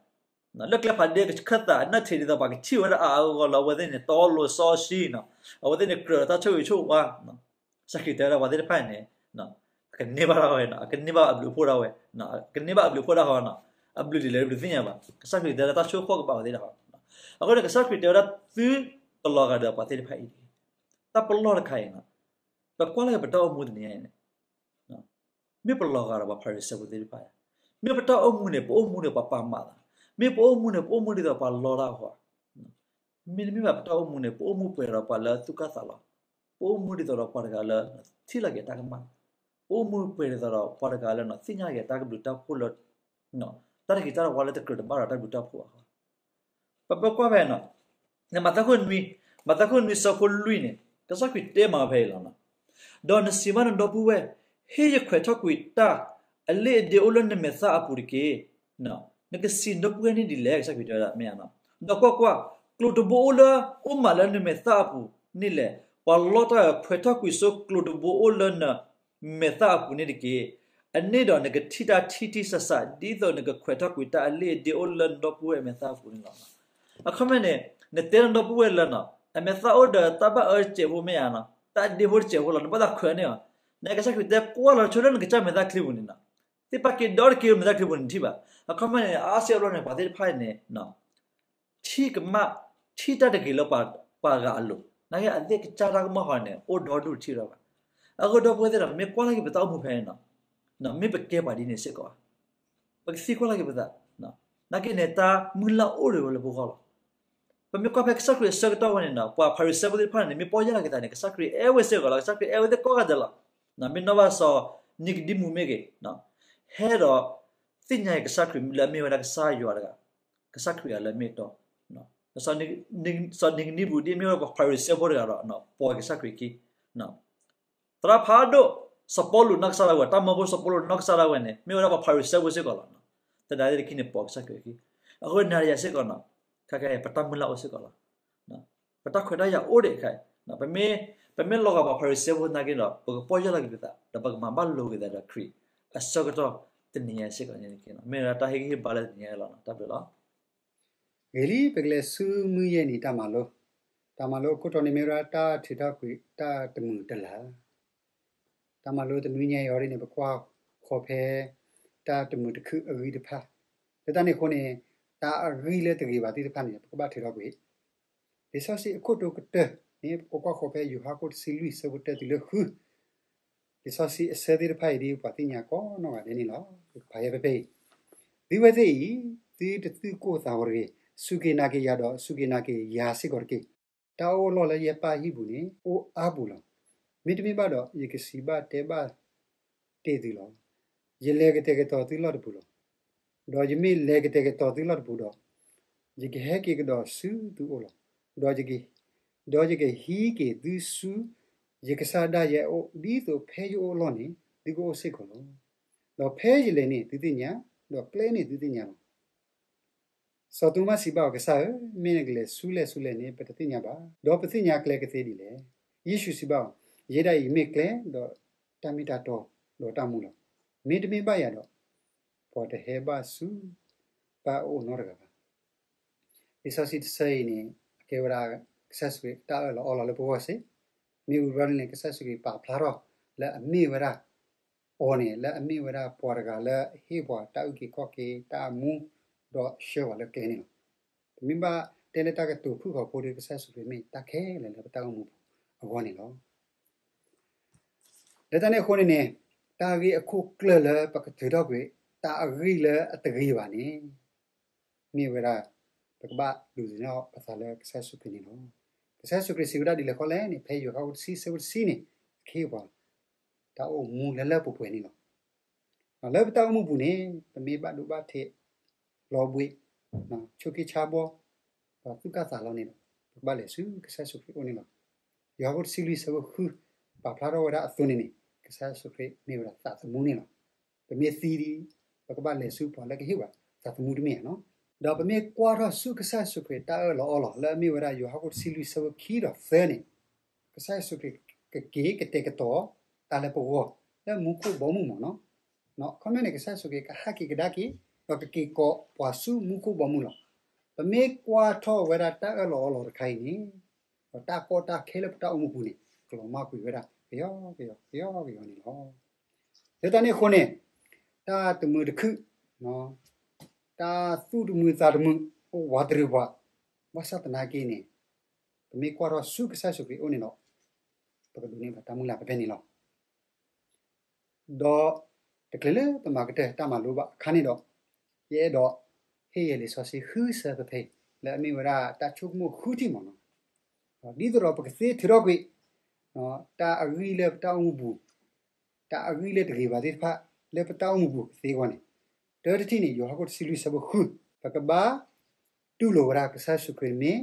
လၢကျဲဖးဒ့အခၢၣ်သး အနၢ်ထံးဒ်သိးပှၤကထံၣ်ဝဲဒၣ်အါအါဂီၢ်ဂီၢ်လၢအဝဲသ့ၣ်န့ၣ် တီလိၤစီဆှံနီၤ, အဝဲသ့ၣ်န့ၣ်ကြၢးဒီးတၢ်ဆိၣ်ဂ့ၤဆိၣ်ဝါ, ကစၢ်ခရံာ်တဲဝဲဒၣ်ပှၤသ့ၣ်တဖၣ်န့ၣ် အကန့ၢ်ဘၣ်တၢ်ဝဲနီၤ, အကန့ၢ်ဘၣ်အဘျုးအဖှိၣ်ဒၣ်ဝဲ, အကန့ၢ်ဘၣ်အဘျုးအဖှိၣ်ဒၣ်ဃီနီၤ, အဘျုးဒ်လဲၣ်တဘျုးသ့ၣ်ညါဘၣ်, ကစၢ်ခရံာ်တဲဝဲဒၣ်တၢ်ဆိၣ်ဃီၣ်ကဘၣ်ဝဲသ့ၣ်တဖၣ်, အဃိန့ၣ် ကစၢ်ခရံာ်တဲဝဲဒၣ်သုတလီၤဂာ်ဒီးပှၤသ့ၣ်တဖၣ်အံၤတဂ့ၤ. တၢ်ပလီၢ်တခါအံၤနီၤ, ပကွၢ်လၢပတၢ်အိၣ်မူတနံၤအံၤန့ၣ် မ့ၢ်ပလီၤဂာ်ဒီးပှၤဖၤရံၤၡဲဖိသ့ၣ်တဖၣ်ဧါ, မ့ၢ်ပတၢ်အိၣ်မူန့ၣ် ပအိၣ်မူန့ၣ်ပှၤပာ်မၤသး, မ့ၢ်ပအိၣ်မူန့ၣ် ပအိၣ်မူဒ်သိးပှၤလီတၢ်အဂီၢ်, မ့တမ့ၢ်ဘၣ်ပတၢ်အိၣ်မူန့ၣ် ပအိၣ်မူပှဲၤဒီးပှၤလၢသူၣ်ကၢ်သးလီၤ ပအိၣ်မူဒ်သိးဒီးပှၤတဂၤလၢ ထံၣ်လီၤက့ၤတၢ်ကမၣ်, ပအိၣ်မူပှဲၤဒ်သိးဒီးပှၤတဂၤလၢ သ့ၣ်ညါက့ၤတၢ်ကဘျုးတၢ်ဖှိၣ်လၢ တၢ်တဂ့ၤတၢ်တဝါလၢတကြၢးတဘၣ်ဒီးတၢ်ကဘျုးတၢ်ဖှိၣ်အဃိ ပကွၢ်ဖဲ မၤသဲခိၣ်နွံ, မၤသဲခိၣ်နွံဆၢဖိလွံၢ်န့ၣ် ကစၢ်ခရံာ်တဲမးဖဲအံၤလီၤ. ဒီးနစံးဘၣ်နဒီပုၢ်ဝဲၢ်, ဟ့ၣ်ယခွဲးထီၣ်ကွံာ်တၢ်အလ့ၣ်အဒ့အိၣ်လၢနမဲာ်သၣ်အပူၤတက့ၢ်. နကစံးနဒီပုၢ်ဝဲၢ်န့ၣ်ဒ်လဲၣ် ကစၢ်ခရံာ်တဲဝဲဒၣ်မ့ၢ်ဧါ. ဒီးကွၢ်ကွၢ်, ကျိၤတဘိအိၣ်လၢ အိၣ်မးလၢနမဲာ်သၣ်အပူၤန့ၣ်လဲၣ်. ပှၤလီတၢ်အခွဲးထီၣ်ကွံာ်ဆိကျိၤတဘိအိၣ်လၢန မဲာ်သၣ်အပူၤန့ၣ်တက့ၢ်. အန့ၣ်ဒီးနကထံၣ်တၢ်ထံထံဆးဆး ဒ်သိးနကခွဲးထီၣ်ကွံာ်တၢ်အလ့ၣ်အဒ့အိၣ်လၢနဒီပုၢ်ဝဲၢ်အမဲာ်သၣ်အပူၤန့ၣ်လီၤ. အခီပညီန့ၣ် နတဲနဒီပုၢ်ဝဲၢ်လၢ အမဲာ်သၣ်အိၣ်ဒီးတၢ်ဘၣ်အၢတစဲးဖိမ့ၢ်ဧါ, တၢ်အဒ့ဖိတစဲးဖိလီၤ နဘၣ်သးခွဲးန့ၢ်အီၤ. နကစၢ်ခရံာ်တဲကွၢ်လီၤဆိလၢနကစၢ်မဲာ်သၣ်ချံပူၤန့ၣ်, သ့ၣ်ပာ်က့ၤဒီတက့ၢ်လၢမဲာ်သၣ်ချံပူၤန့ၣ်နထံၣ်ဘၣ်. အခီပညီန့ၣ် အါစုအါဘျီန့ၣ် ပှၤသ့ၣ်တဖၣ်န့ၣ် ထံၣ်ကမၣ်, ထံၣ်တၢ်တဂ့ၤလၢပှၤဂၤအလိၤ, နာ်က့အသ့ၣ်ကစၢ်တၢ်ကမၣ်ဃီန့ၣ် အိၣ်ဒီဒူၣ်တထံၣ်ဒီးဘၣ်. အဃိဒီပုၢ်ဝဲၢ်သ့ၣ်ဒီး ပမ့ၢ်ကွၢ်လီၤက့ၤပတၢ်အိၣ်မူဖဲန့ၣ်, မ့ၢ်ပကဲပှၤဒ်န့ၣ်စ့ၢ်ကီး, ပကသံကွၢ်လီၤက့ၤပသး, နာ်က့န့ၣ် တၢ်မုၢ်လၢ်အိၣ်ဒံးဝဲလၢပဂီၢ်လီၤ. ပမ့ၢ်ကွၢ်ဖဲကစၢ်ခရံာ်အဆၢကတီၢ်ဝဲန့ၣ်ဒီး ပှၤဖၤရံၤၡဲဖိသ့ၣ်တဖၣ်န့ၣ် မ့ၢ်ပီၢ်ယၢ်လီၤက့ၤသးန့ၣ် ကစၢ်ခရံာ်အဲၣ်ဝဲစ့ၢ်ကီးလီၤ. ကစၢ်ခရံာ်အဲၣ်ဝဲသ့ၣ်ကိးဂၤဒဲးလီၤ. မ့ၢ်နီၢ်ဘၣ်စီၤ နံၤကဒံမူးမ့ၢ်ဂ့ၤ, ဟဲဒီး သ့ၣ်ညါက့ၤကစၢ်ခရံာ်လၢအမ့ၢ်ဝဲဒၣ်ကစၢ်ယွၤတဂၤ, ကစၢ်ခရံာ်အလၢအမ့ၢ်အတီ, စီၤနံၤကဒံမူးဒ်အမ့ၢ်ဝဲပှၤဖၤရံၤၡဲဖိတဂၤဒီး ပိာ်က့ၤကစၢ်ခရံာ်အခံ သရၣ်ဖးဒိၣ် စီၤပီလူးနီၢ်ကစၢ်ဒၣ်ဝဲ, တၢ်မၢဖိစီၤပီလူးနီၢ်ကစၢ်ဒၣ်ဝဲန့ၣ် မ့ၢ်ဝဲဒၣ်ပှၤဖၤရံၤၡဲဖိစ့ၢ်ကီးလီၤ. သနာ်က့တခီန့ၣ် ပိာ်ကစၢ်ခရံာ်အခံ. အဃိနၤယၤစ့ၢ်ကီးန့ၣ် ခဲခါအံၤ ပတၢ်မုၢ်လၢ်အိၣ်စ့ၢ်ကီးလီၤ. ပတၢ်ခွဲးတၢ်ယာ်အိၣ်ဒံးခဲအံၤ, ပမ့ၢ်လီၤဂာ်ပှၤဖၤရံၤၡဲဖိသနာ်က့ဒီး ပကပီၢ်ယၢ်လီၤက့ၤပသး ဒီးပကမၤဘၣ်လိာ်က့ၤသးဒီးခရံာ်အဆၢကတီၢ်တနံၤညါစ့ၢ်ကီးန့ၣ်တက့ၢ်. မ့ၢ်ဝဲဒၣ်တၢ်ဟ့ၣ်ဂံၢ်ဟ့ၣ်ဘါလၢတနံၤညါလီၤ. တၢ်ဘျုးလီၤ. ဂ့ၤလံ, ပကလဲၤဆူမုၢ်ယဲၢ်နံၤတၢ်မၤလိ, တၢ်မၤလိအခိၣ်တီန့ၣ် မ့ၢ်ဝဲဒၣ်တၢ်ထုးထီၣ်ကွံာ်တၢ်တမုာ်တလၤ တၢ်မၤလိတနွံညါအံၤဒ်န့ၣ် ပကွၢ်ဃီၤဖဲ တၢ်တမုာ်တခုၣ်အဂံၢ်တဖၣ်, လၢတၢ်န့ၣ်အဃိန့ၣ် တၢ်အဂံၢ်လၢတဂ့ၤဘၣ်သ့ၣ်တဖၣ်န့ၣ် ပကဘၣ်ထုးထီၣ်ကွံာ်. လံာ်စီဆှံအခိၣ်တီကတၢၢ်န့ၣ် ပကကွၢ်ဃီၤဖဲယိၤဟၣ်ခိၣ်တဆံလွံၢ်ဆၢဖိတၢတုၤလၢဃု, လံာ်စီဆှံအဆၢသ့ၣ်တဖၣ်အံၤဒ် ပှၤသ့ၣ်ညါကိးနီၢ်ဂၤဒဲးန့ၣ်လီၤ. ပကဖးယဲဖဲဖဲအံၤ, သုဝဲသ့ၣ်အံၤ သုတသူၣ်ကိၢ်သးဂီၤတဂ့ၤ, စူၢ်က့ၤနာ်က့ၤယၤဒီး စူၢ်က့ၤနာ်က့ၤယၤစ့ၢ်ကီးတက့ၢ်. တၢ်အိၣ်အလီၢ်လၢယဲပၢ်ဟံၣ်ပူၤန့ၣ် အိၣ်အါပူၤလီၤ. မ့တမ့ၢ်ဘၣ်ဒီး ယကစံးဘၣ်တဲဘၣ်တ့ၢ်သုလီၤ. ယလဲၤကတဲာ်ကတီၤသုလီၢ်တပူၤလီၤ. ဒီးယမ့ၢ်လဲၤကတဲာ်ကတီၤသုလီၢ်တပူၤဒီး, ယကဟဲက့ၤကဒီးဆူသုအိၣ်လီၤ. ဒီးယက, ဒီးယကဟံးက့ၤသုဆူယကစၢ်ဒၣ်ယဲအအိၣ်, ဒ်သိးဖဲယအိၣ်အလီၢ်န့ၣ် သုကအိၣ်စ့ၢ်ကီးလီၤ. ဒီးဖဲယလဲၤန့ၣ်သုသ့ၣ်ညါ, ဒီးကျဲန့ၣ်သုသ့ၣ်ညါလီၤ. စီၤသိမးစံးဘၣ်အီၤ, ကစၢ်ဧၢ, မ့ၢ်နကလဲၤဆူလဲၣ်ဆူလဲၣ်န့ၣ် ပတသ့ၣ်ညါဘၣ်, ဒီးပသ့ၣ်ညါကျဲကသ့ဒ်လဲၣ်. ယ့ၣ်ၡူးစံးဘၣ်အီၤ, ယဲဒၣ်အံၤမ့ၢ်ကျဲ, ဒီးတၢ်မ့ၢ်တၢ်တီ, ဒီးတၢ်မူလီၤ. မ့တမ့ၢ်ဘၣ်ယၤဒီး ပှၤတဟဲဘၣ်ဆူပၢ်အအိၣ်နီတဂၤဘၣ်. လံာ်စီဆှံတဆၢအံၤန့ၣ် အကဲဝဲဒၣ်ကစၢ်ယ့ၣ်ၡူးခရံာ်အတၢ်အၢၣ်လီၤအီလီၤလၢပဂီၢ်စ့ၢ်, မ့ၢ်ဝံၤဘျီန့ၣ် ကစၢ်ယ့ၣ်ၡူးခရံာ်ပာ်ဖျါထီၣ်လၢအမ့ၢ်ဝဲဒၣ် အီၤန့ၣ် လၢအမ့ၢ်ဝဲဒၣ်ပှၤတဂၤလၢအဟ့ၣ်ပှၤတၢ်အုၣ်က့ၤခီၣ်က့ၤ တၢ်အမူ ဒီးဆှၢပှၤလၢကျဲန့ၣ်လီၤ. ပမ့ၢ်ဘၣ်တဲလၢတၢ်ကတိၤဖုၣ်ဃီဖိဒီး ကစၢ်ယ့ၣ်ၡူးခရံာ်မ့ၢ်တၢ်ခဲလၢာ်လၢပတၢ်အိၣ်မူပူၤအဂီၢ်န့ၣ်လီၤ. လၢတၢ်န့ၣ်အဃိန့ၣ်န့ၣ် တၢ်ဂ့ၢ်အခိၣ်ကျၢၢ်လၢပကထုးထီၣ်ကွံာ် တၢ်အဂံၢ်လၢအတဂ့ၤဘၣ်န့ၣ် မ့ၢ်ဝဲဒၣ် ပကဘၣ်ဒုးသ့ၣ်နီၣ်ပသးလၢကစၢ်ယ့ၣ်ၡူးခရံာ်န့ၣ်လီၤ. ကစၢ်ယ့ၣ်ၡူးခရံာ်စံးဝဲဒၣ်ဒ်လဲၣ်ဃီလဲၣ်န့ၣ် ဖဲယိၤဟၣ်တဆံဆၢဖိတဆံန့ၣ် အခ့အပှၤ တၢ်အိၣ်မူလၢလၢပှဲၤပှဲၤန့ၣ်လီၤ. လၢပတၢ်အိၣ်မူပူၤန့ၣ် ပမ့ၢ်ဘၣ်ဒိဘၣ်ထံး လီၤဘှံး ဆိးက့ဆါဘီ ဒီးသူၣ်ကၢ်သးလီၤန့ၣ်ဒီး ပကဘၣ်လဲၤဆူကစၢ်ယ့ၣ်ၡူးခရံာ်အအိၣ်န့ၣ်လီၤ. ယိၤဟၣ်တဆံလွံၢ်ဆၢဖိဃု ပာ်ဖျါထီၣ်ဝဲဒၣ်အသိးန့ၣ်န့ၣ် ကစၢ်ယ့ၣ်ၡူးခရံာ်မ့ၢ်ဝဲဒၣ်သးသမူန့ၣ်လီၤ. ပမ့ၢ်သံဒီး ပကဘၣ်လဲၤဆူပှၤလၢကဟ့ၣ်ပှၤသးသမူတမ့ၢ်ဧါနီၤ. ဒီးပမ့ၢ်ကွၢ်ထီၣ်ဆူကစၢ်ယ့ၣ်ၡူးခရံာ်တၢ်အၢၣ်လီၤအီလီၤ လၢအမ့ၢ်ဝဲဒၣ်ယိၤဟၣ်ခိၣ်တဆံလွံၢ်ဆၢဖိခံဒီးသၢန့ၣ် ကစၢ်ယ့ၣ်ၡူးခရံာ်ကက့ၤကတဲာ်ကတီၤတၢ်လၢပဂီၢ် လၢမူခိၣ်ဘီမုၢ်မ့ၢ်နီၤ. အခီပညီန့ၣ် ကစၢ်ယ့ၣ်ၡူးခရံာ်ကဟဲက့ၤကဒါက့ၤ ဒီးကက့ၤကိးပှၤဆူမူခိၣ်ဘီမုၢ်လီၤ. ပမ့ၢ်ကွၢ်ထီၣ်ဝဲဒၣ်တၢ်အၢၣ်လီၤအီလီၤတခါအံၤန့ၣ် ဒီးတၢ်ကီတၢ်ခဲလၢပတၢ်အိၣ်မူပူၤန့ၣ် ကလီၤမၢ်ကွံာ်ဝဲဒၣ် ကယီကယီ ကယီကယီန့ၣ်လီၤ. လၢတၢ်န့ၣ်အဃိန့ၣ် တၢ်တမုာ်တခုၣ် တၢ်သူၣ်တမုာ်သးတမုာ် အိၣ်ဝးတရံးပှၤ ဘၣ်ဆၣ်သနာ်က့န့ၣ် ပမ့ၢ်ကွၢ်ထီၣ်ဆူကစၢ်ယ့ၣ်ၡူးခရံာ်အအိၣ်န့ၣ်ဒီး ပကဒိးန့ၢ်ဘၣ်တၢ်မုၢ်လၢ်ဖဲဖဲန့ၣ်လီၤ. ဒီးတချုးလၢပမၤကတၢၢ်တၢ်မၤလိဘၣ်အခါန့ၣ်ဒီး ယအဲၣ်ဒိးဟ့ၣ်ယဲလံာ်စီဆှံဃုဆၢဖဲဖဲအံၤ လၢအမ့ၢ်ဝဲဒၣ်တၢ်ဆိကမိၣ်ဃုထံၣ်မ့ၢ်နီၤ. ဒ်သိးဒီးပကသ့ထုးထီၣ်ကွံာ် တၢ်အဂံၢ်လၢပတၢ်အိၣ်မူပူၤ, တၢ်အဂံၢ်လၢတဂ့ၤဘၣ်သ့ၣ်တဖၣ် လၢပတၢ်အိၣ်မူပူၤကသ့အဂီၢ်န့ၣ်, တၢတထံၣ်န့ၣ် ယိၤဟၣ်ခိၣ်တဆံလွံၢ်ဆၢဖိဃု, ပကဘၣ်တူၢ်လိာ်ဝဲဒၣ်ကစၢ်ယ့ၣ်ၡူးခရံာ်မ့ၢ်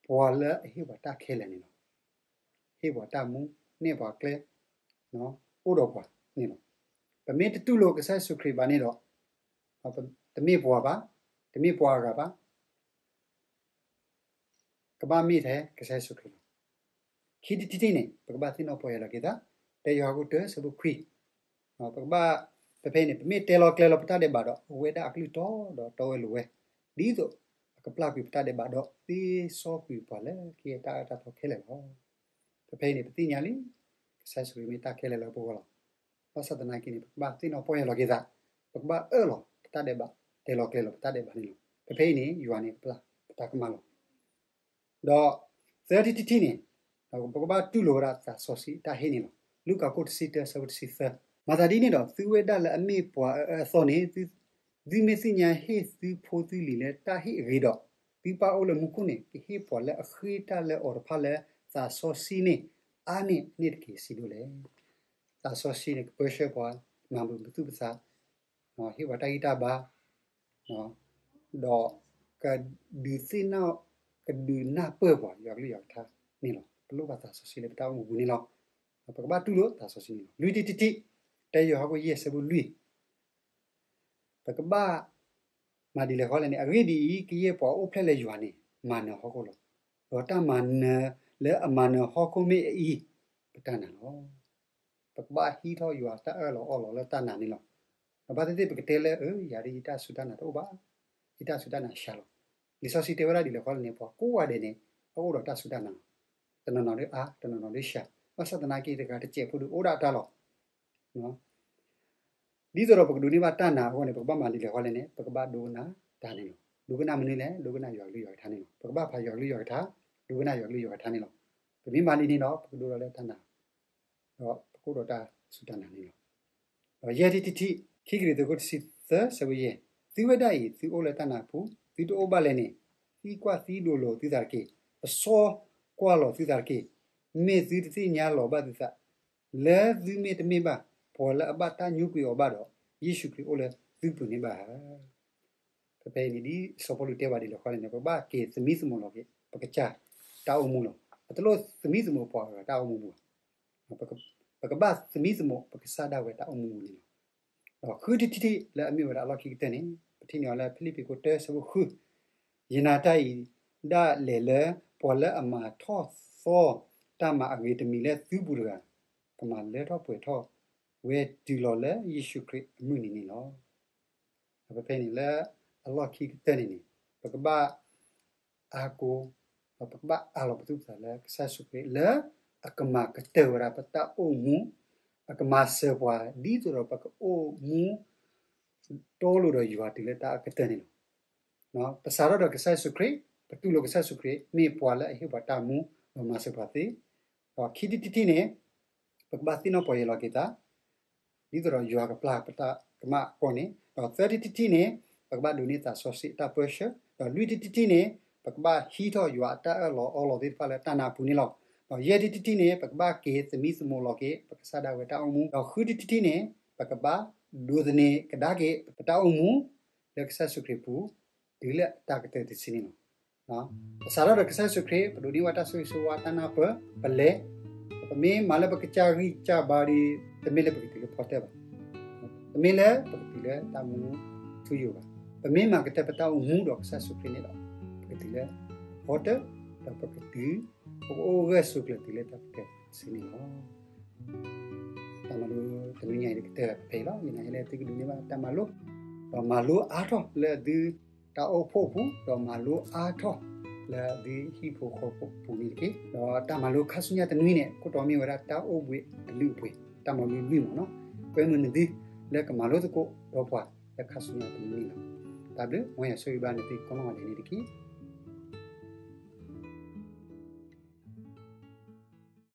ပှၤလၢအဟ့ၣ်ပှၤတၢ်ခဲလၢာ်န့ၣ်လီၤ. ဟ့ၣ်ပှၤတၢ်မူ, နဲၣ်ပှၤကျဲ, အိၣ်ဒီးပှၤန့ၣ်လီၤ. ပမ့ၢ်တတူၢ်လိာ်ကစၢ်ယ့ၣ်ၡူးခရံာ်ဘၣ်န့ၣ်ဒီး, တမ့ၢ်ပှၤဘၣ်, တမ့ၢ်ပှၤအဂၤဘၣ်, ကဘၣ်မ့ၢ်ထဲကစၢ်ယ့ၣ်ၡူးခရံာ်လီၤ. ခံထံၣ်တထံၣ်န့ၣ် ပကဘၣ်သ့ၣ်နီၣ်ပီၢ်ယၢ်လီၤက့ၤသး, တၢယိၤဟၣ်ခိၣ်တၢဆၢဖိခွံ, ပကဘၣ်, ဖဲဖဲအံၤန့ၣ် ပမ့ၢ်တဲလီၤကျဲၤလီၤပတၢ်ဒဲးဘးဒီး အဝဲဒၣ်အကလုၢ်တီဒီးတီဝဲလိၤဝဲ, ဒ်သိးအကပျၢ်ကွံာ်ပတၢ်ဒဲးဘးဒီး သ့စီကွံာ်ပှၤလၢကယဲၢ်တၢ်အၢတၢ်သီခဲလၢာ်လီၤ. ဖဲဖဲအံၤန့ၣ် ပသ့ၣ်ညါလံ, ကစၢ်ယ့ၣ်ၡူးခရံာ်မ့ၢ်တၢ်ခဲလၢာ်လၢပဂီၢ်လီၤ. ဘၣ်ဆၣ်သနာ်က့န့ၣ် ပကဘၣ်သ့ၣ်နီၣ်ပီၢ်ယၢ်လီၤက့ၤသး, ပကဘၣ်အၢၣ်လီၤပတၢ်ဒဲးဘး, တဲလီၤကျဲၤလီၤပတၢ်ဒဲးဘးန့ၣ်လီၤ. ဖဲဖဲအံၤန့ၣ် ယွၤန့ၣ်ကပျၢ်ပတၢ်ကမၣ်လီၤ. ဒီးသၢထံၣ်တထံၣ်န့ၣ်, ပကဘၣ်တူၢ်လိာ်ဝဲဒၣ်သးစီဆှံအတၢ်ဟ့ၣ်န့ၣ်လီၤ. လူၤကၣ်ခိၣ်တဆံတၢဆၢဖိတဆံသၢ, မၤသးဒ်န့ၣ်ဒီး သုဝဲဒၣ်လၢအမ့ၢ်ပှၤအအၢအသီန့ၣ်, သုမ့ၢ်သ့ၣ်ညါဟ့ၣ်သုဖိသုလံၤလၢတၢ်ဟ့ၣ်အဂ့ၤဒီး, သုပၢ်အိၣ်လၢမူခိၣ်န့ၣ် ကဟ့ၣ်ပှၤလၢအဃ့တၢ်လၢအီၤတဖၣ်လၢသးစီဆှံန့ၣ် အါန့ၢ်အန့ၣ်တက့ၢ်စံးဒိၣ်လဲၣ်. သးစီဆှံန့ၣ် ကပၢဆှၢပှၤ, မၤဘၣ်ပသူၣ်ပသး, ဟ့ၣ်ပှၤတၢ်ဂံၢ်တၢ်ဘါ, ဒီးကဒုးသ့ၣ်နီၣ်, ကဒုးနၢ်ပၢၢ်ပှၤယွၤကလုၢ်ယွၤကထါန့ၣ်လီၤ. ပလိၣ်ဘၣ်သးစီဆှံလၢပတၢ်အိၣ်မူပူၤန့ၣ်လီၤ. ပကဘၣ်တူၢ်လိာ်သးစီဆှံန့ၣ်လီၤ. လွံၢ်ထံၣ်တထံၣ်, တၢယိၤဟၣ်ခိၣ်ယဲၢ်ဆၢဖိလွံၢ်, ပကဘၣ်မၤဒ်လဲၣ်ဃီလဲၣ်န့ၣ်, အဂ့ၢ်ဒ်အံၤ, ကယဲၢ်ပှၤအိၣ်ဖျဲၣ်လၢယွၤန့ၣ် မၤနၢၤဟီၣ်ခိၣ်လီၤ. ဒီးတၢ်မၤနၢၤလၢအမၤနၢၤဟီၣ်ခိၣ်မ့ၢ်အအံၤ, ပတၢ်နာ်လီၤ. ပကဘၣ်ဟံးထီၣ်ယွၤတၢ်အၢၣ်လီၤအီလီၤလၢတၢ်နာ်န့ၣ်လီၤ. ဒီးဘၣ်သ့ၣ်သ့ၣ်ပကတဲလၢ အၢ ယၤဒ်ယတၢ်စူၢ်တၢ်နာ်တအိၣ်ဘၣ်, ယတၢ်စူၢ်တၢ်နာ်စှၤလီၤ. လံာ်စီဆှံတဲဝဲဒၣ်ဒ်လဲၣ်ဃီလဲၣ်န့ၣ်, ပှၤကိးဂၤဒဲးန့ၣ် အအိၣ်ဒီးတၢ်စူၢ်တၢ်နာ်လီၤ. တနီၤနီၤဒ်အါ, တနီၤနီၤဒ်စှၤ, ဘၣ်ဆၣ်သနာ်က့တဂၤတစဲးဖိဒီးအိၣ်ဒၣ်တၢ်လီၤ. ဒ်သိးဒီးပကဒိးန့ၢ်ဘၣ်တၢ်နာ်အဂီၢ်န့ၣ် ပကဘၣ်မၤဒ်လဲၣ်ဃီလဲၣ်န့ၣ်, ပကဘၣ်ဒိကနၣ်တၢ်န့ၣ်လီၤ. ဒိကနၣ်မနုၤလဲၣ်, ဒိကနၣ်ယွၤကလုၢ်ယွၤကထါန့ၣ်လီၤ. ပကဘၣ်ဖးယွၤကလုၢ်ယွၤကထါ, ဒိကနၣ်ယွၤကလုၢ်ယွၤကထါန့ၣ်လီၤ. ပမ့ၢ်မၤဒ်န့ၣ်ဒီး ပကဒိၣ်ထီၣ်လၢတၢ်နာ်, ဒီးပကအိၣ်ဒီးတၢ်စူၢ်တၢ်နာ်န့ၣ်လီၤ. ဒီးယဲၢ်ထံၣ်တထံၣ်, ခံကရံၣ်သူးခိၣ်တဆံသၢဆၢဖိယဲၢ်, သုဝဲဒၣ်အံၤ သုအိၣ်လၢတၢ်နာ်ပူၤ, သုတအိၣ်ဘၣ်လဲၣ်န့ၣ်, သံကွၢ်သံဒိးလိာ်သုသးတက့ၢ်. ပစီကွၢ်လီၤသုသးတက့ၢ်. မ့ၢ်သုတသ့ၣ်ညါလီၤဘၣ်သုသး, လၢသုမ့ၢ်တမ့ၢ်ဘၣ် ပှၤလၢအဘၣ်တၢ်ညိကွံာ်အီၤဘၣ်ဒီး, ယ့ၣ်ၡူးခရံာ်အိၣ်လၢသုပူၤန့ၣ်ဘၣ်ဧါ. ဖဲဖဲအံၤန့ၣ် ဒ်စီၤပီလူးတဲဘၣ်ဒ်လဲၣ်ဃီလဲၣ်န့ၣ်, ပကဘၣ်က့ၤသမံသမိးလီၤက့ၤ ပကစၢ်တၢ်အိၣ်မူလီၤ. ပတလိၣ်သမံသမိးပှၤအဂၤတၢ်အိၣ်မူဘၣ်. ပကဘၣ်သမံသမိးပကစၢ်ဒၣ်ဝဲတၢ်အိၣ်မူပူၤန့ၣ်လီၤ. ဒီးဃုထံၣ်တထံၣ်လၢအမ့ၢ်ဝဲဒၣ်အလီၢ်ခံကတၢၢ်န့ၣ်, ပထံၣ်န့ၢ်အီၤလၢဖံလံးပံးခိၣ်တၢဆၢဖိဃု, ယနာ်တၢ်အံၤဒၣ်လဲာ်လၢ ပှၤလၢအမၤထီၣ်သီတၢ်မၤအဂ့ၤတမံၤလၢသုပူၤတဂၤ, ကမၤလၢထီၣ်ပှဲၤထီၣ်ဝဲတုၤလီၤလၢယ့ၣ်ၡူးခရံာ်အမုၢ်နံၤန့ၣ်လီၤ. ဖဲဖဲန့ၣ်လၢအလီၢ်ခံကတၢၢ်န့ၣ်န့ၣ်, ပကဘၣ်အါကိ, ဒီးပကဘၣ်အးလီၤပသူၣ်ပသးလၢကစၢ်ယ့ၣ်ၡူးခရံာ် လၢအကမၤကတၢၢ်ဝဲဒၣ်ပတၢ်အိၣ်မူ, အကမၤစၢၤပှၤ ဒ်သိးဒီးပကအိၣ်မူ တီလိၤဒီးယွၤတုၤလၢတၢ်အကတၢၢ်န့ၣ်လီၤ. ပစးထီၣ်ဒီးကစၢ်ယ့ၣ်ၡူးခရံာ်, ပတူၢ်လိာ်ကစၢ်ယ့ၣ်ၡူးခရံာ် မ့ၢ်ပှၤလၢအဟ့ၣ်ပှၤတၢ်မူ ဒီးမၤစၢၤပှၤသ့, ဒီးခံထံၣ်တထံၣ်န့ၣ်, ပကဘၣ်သ့ၣ်နီၣ်ပီၢ်ယၢ်လီၤက့ၤသး, ဒ်သိးဒီးယွၤကပျၢ်ပတၢ်ကမၣ်အဂီၢ်န့ၣ်, ဒီးသၢထံၣ်တထံၣ်န့ၣ်, ပကဘၣ်ဒိးန့ၢ်သးစီဆှံအတၢ်ပၢဆှၢ, ဒီးလွံၢ်ထံၣ်တထံၣ်န့ၣ်, ပကဘၣ်ဟံးထီၣ်ယွၤအတၢ်အၢၣ်လီၤအီလီၤသ့ၣ်တဖၣ်လၢတၢ်နာ်ပူၤန့ၣ်လီၤ. ဒီးယဲၢ်ထံၣ်တထံၣ်န့ၣ်, ပကဘၣ်က့ၤသမံသမိးလီၤက့ၤ ပကစၢ်ဒၣ်ဝဲတၢ်အိၣ်မူ, ဒီးဃုထံၣ်တထံၣ်န့ၣ်, ပကဘၣ်ဒိးသန့ၤကဒါက့ၤပတၢ်အိၣ်မူ လၢကစၢ်ယ့ၣ်ၡူးခရံာ်ပူၤ, တုၤလၢအတၢ်ကတၢၢ်တစုန့ၣ်လီၤ. ပစးထီၣ်ဒီးကစၢ်ယ့ၣ်ၡူးခရံာ်, ပဒိးန့ၢ်ဝဲတၢ်ဆိၣ်ဂ့ၤဆိၣ်ဝါတၢ်နၢ်ပၢၢ်, ပလဲၤ, ပမ့ၢ်မၤလၢပကစၢ်ဂံၢ်စၢ်ဘါဒီး, တမ့ၢ်လၢပကတုၤလၢဖီတၢၣ်ဘၣ်, တမ့ၢ်လၢပကတုၤလၢတၢ်မူထူယိာ်ဘၣ်. ပမ့ၢ်မၤကတၢၢ်ပတၢ်အိၣ်မူဒီးကစၢ်ယ့ၣ်ၡူးခရံာ်န့ၣ်ဒီး, ပကတုၤလၢဖီတၢၣ်, ဒီးပကတုၤ, ပကအိၣ်ဂၢၢ်ဆိးကျၢၤတုၤလၢတၢ်ကတၢၢ်တစုန့ၣ်လီၤ. တၢ်မၤလိတနွံညါအံၤ ကတၢၢ်ဖဲအံၤလီၤ. ယနာ်လၢသုကဒိးန့ၢ်ဘၣ်တၢ်မၤလိ, ဒီးမၤလိအါထီၣ်လၢသုတၢ်အိၣ်ဖှိၣ်ပူၤ, ဒီးမၤလိအါထီၣ်လၢသုဟံၣ်ဖိဃီဖိပူၤန့ၣ်တက့ၢ်. ဒီးတၢ်မၤလိခါဆူညါတနွံန့ၣ် ခိၣ်တီမ့ၢ်ဝဲဒၣ်တၢ်အိၣ်ဘှံးအလုၢ်အပှ့ၤ, တၢ်မၤလိလွံၢ်မးနီၤ, ကွဲမုာ်နသုလၢကမၤလိသကိးဒီးပှၤလၢခါဆူညါတနွံန့ၣ်လီၤ. တၢ်ဘျုး, မ်ယွၤဆိၣ်ဂ့ၤဘၣ်နသုကိးနီၢ်ဂၤဒဲးန့ၣ်တက့ၢ်.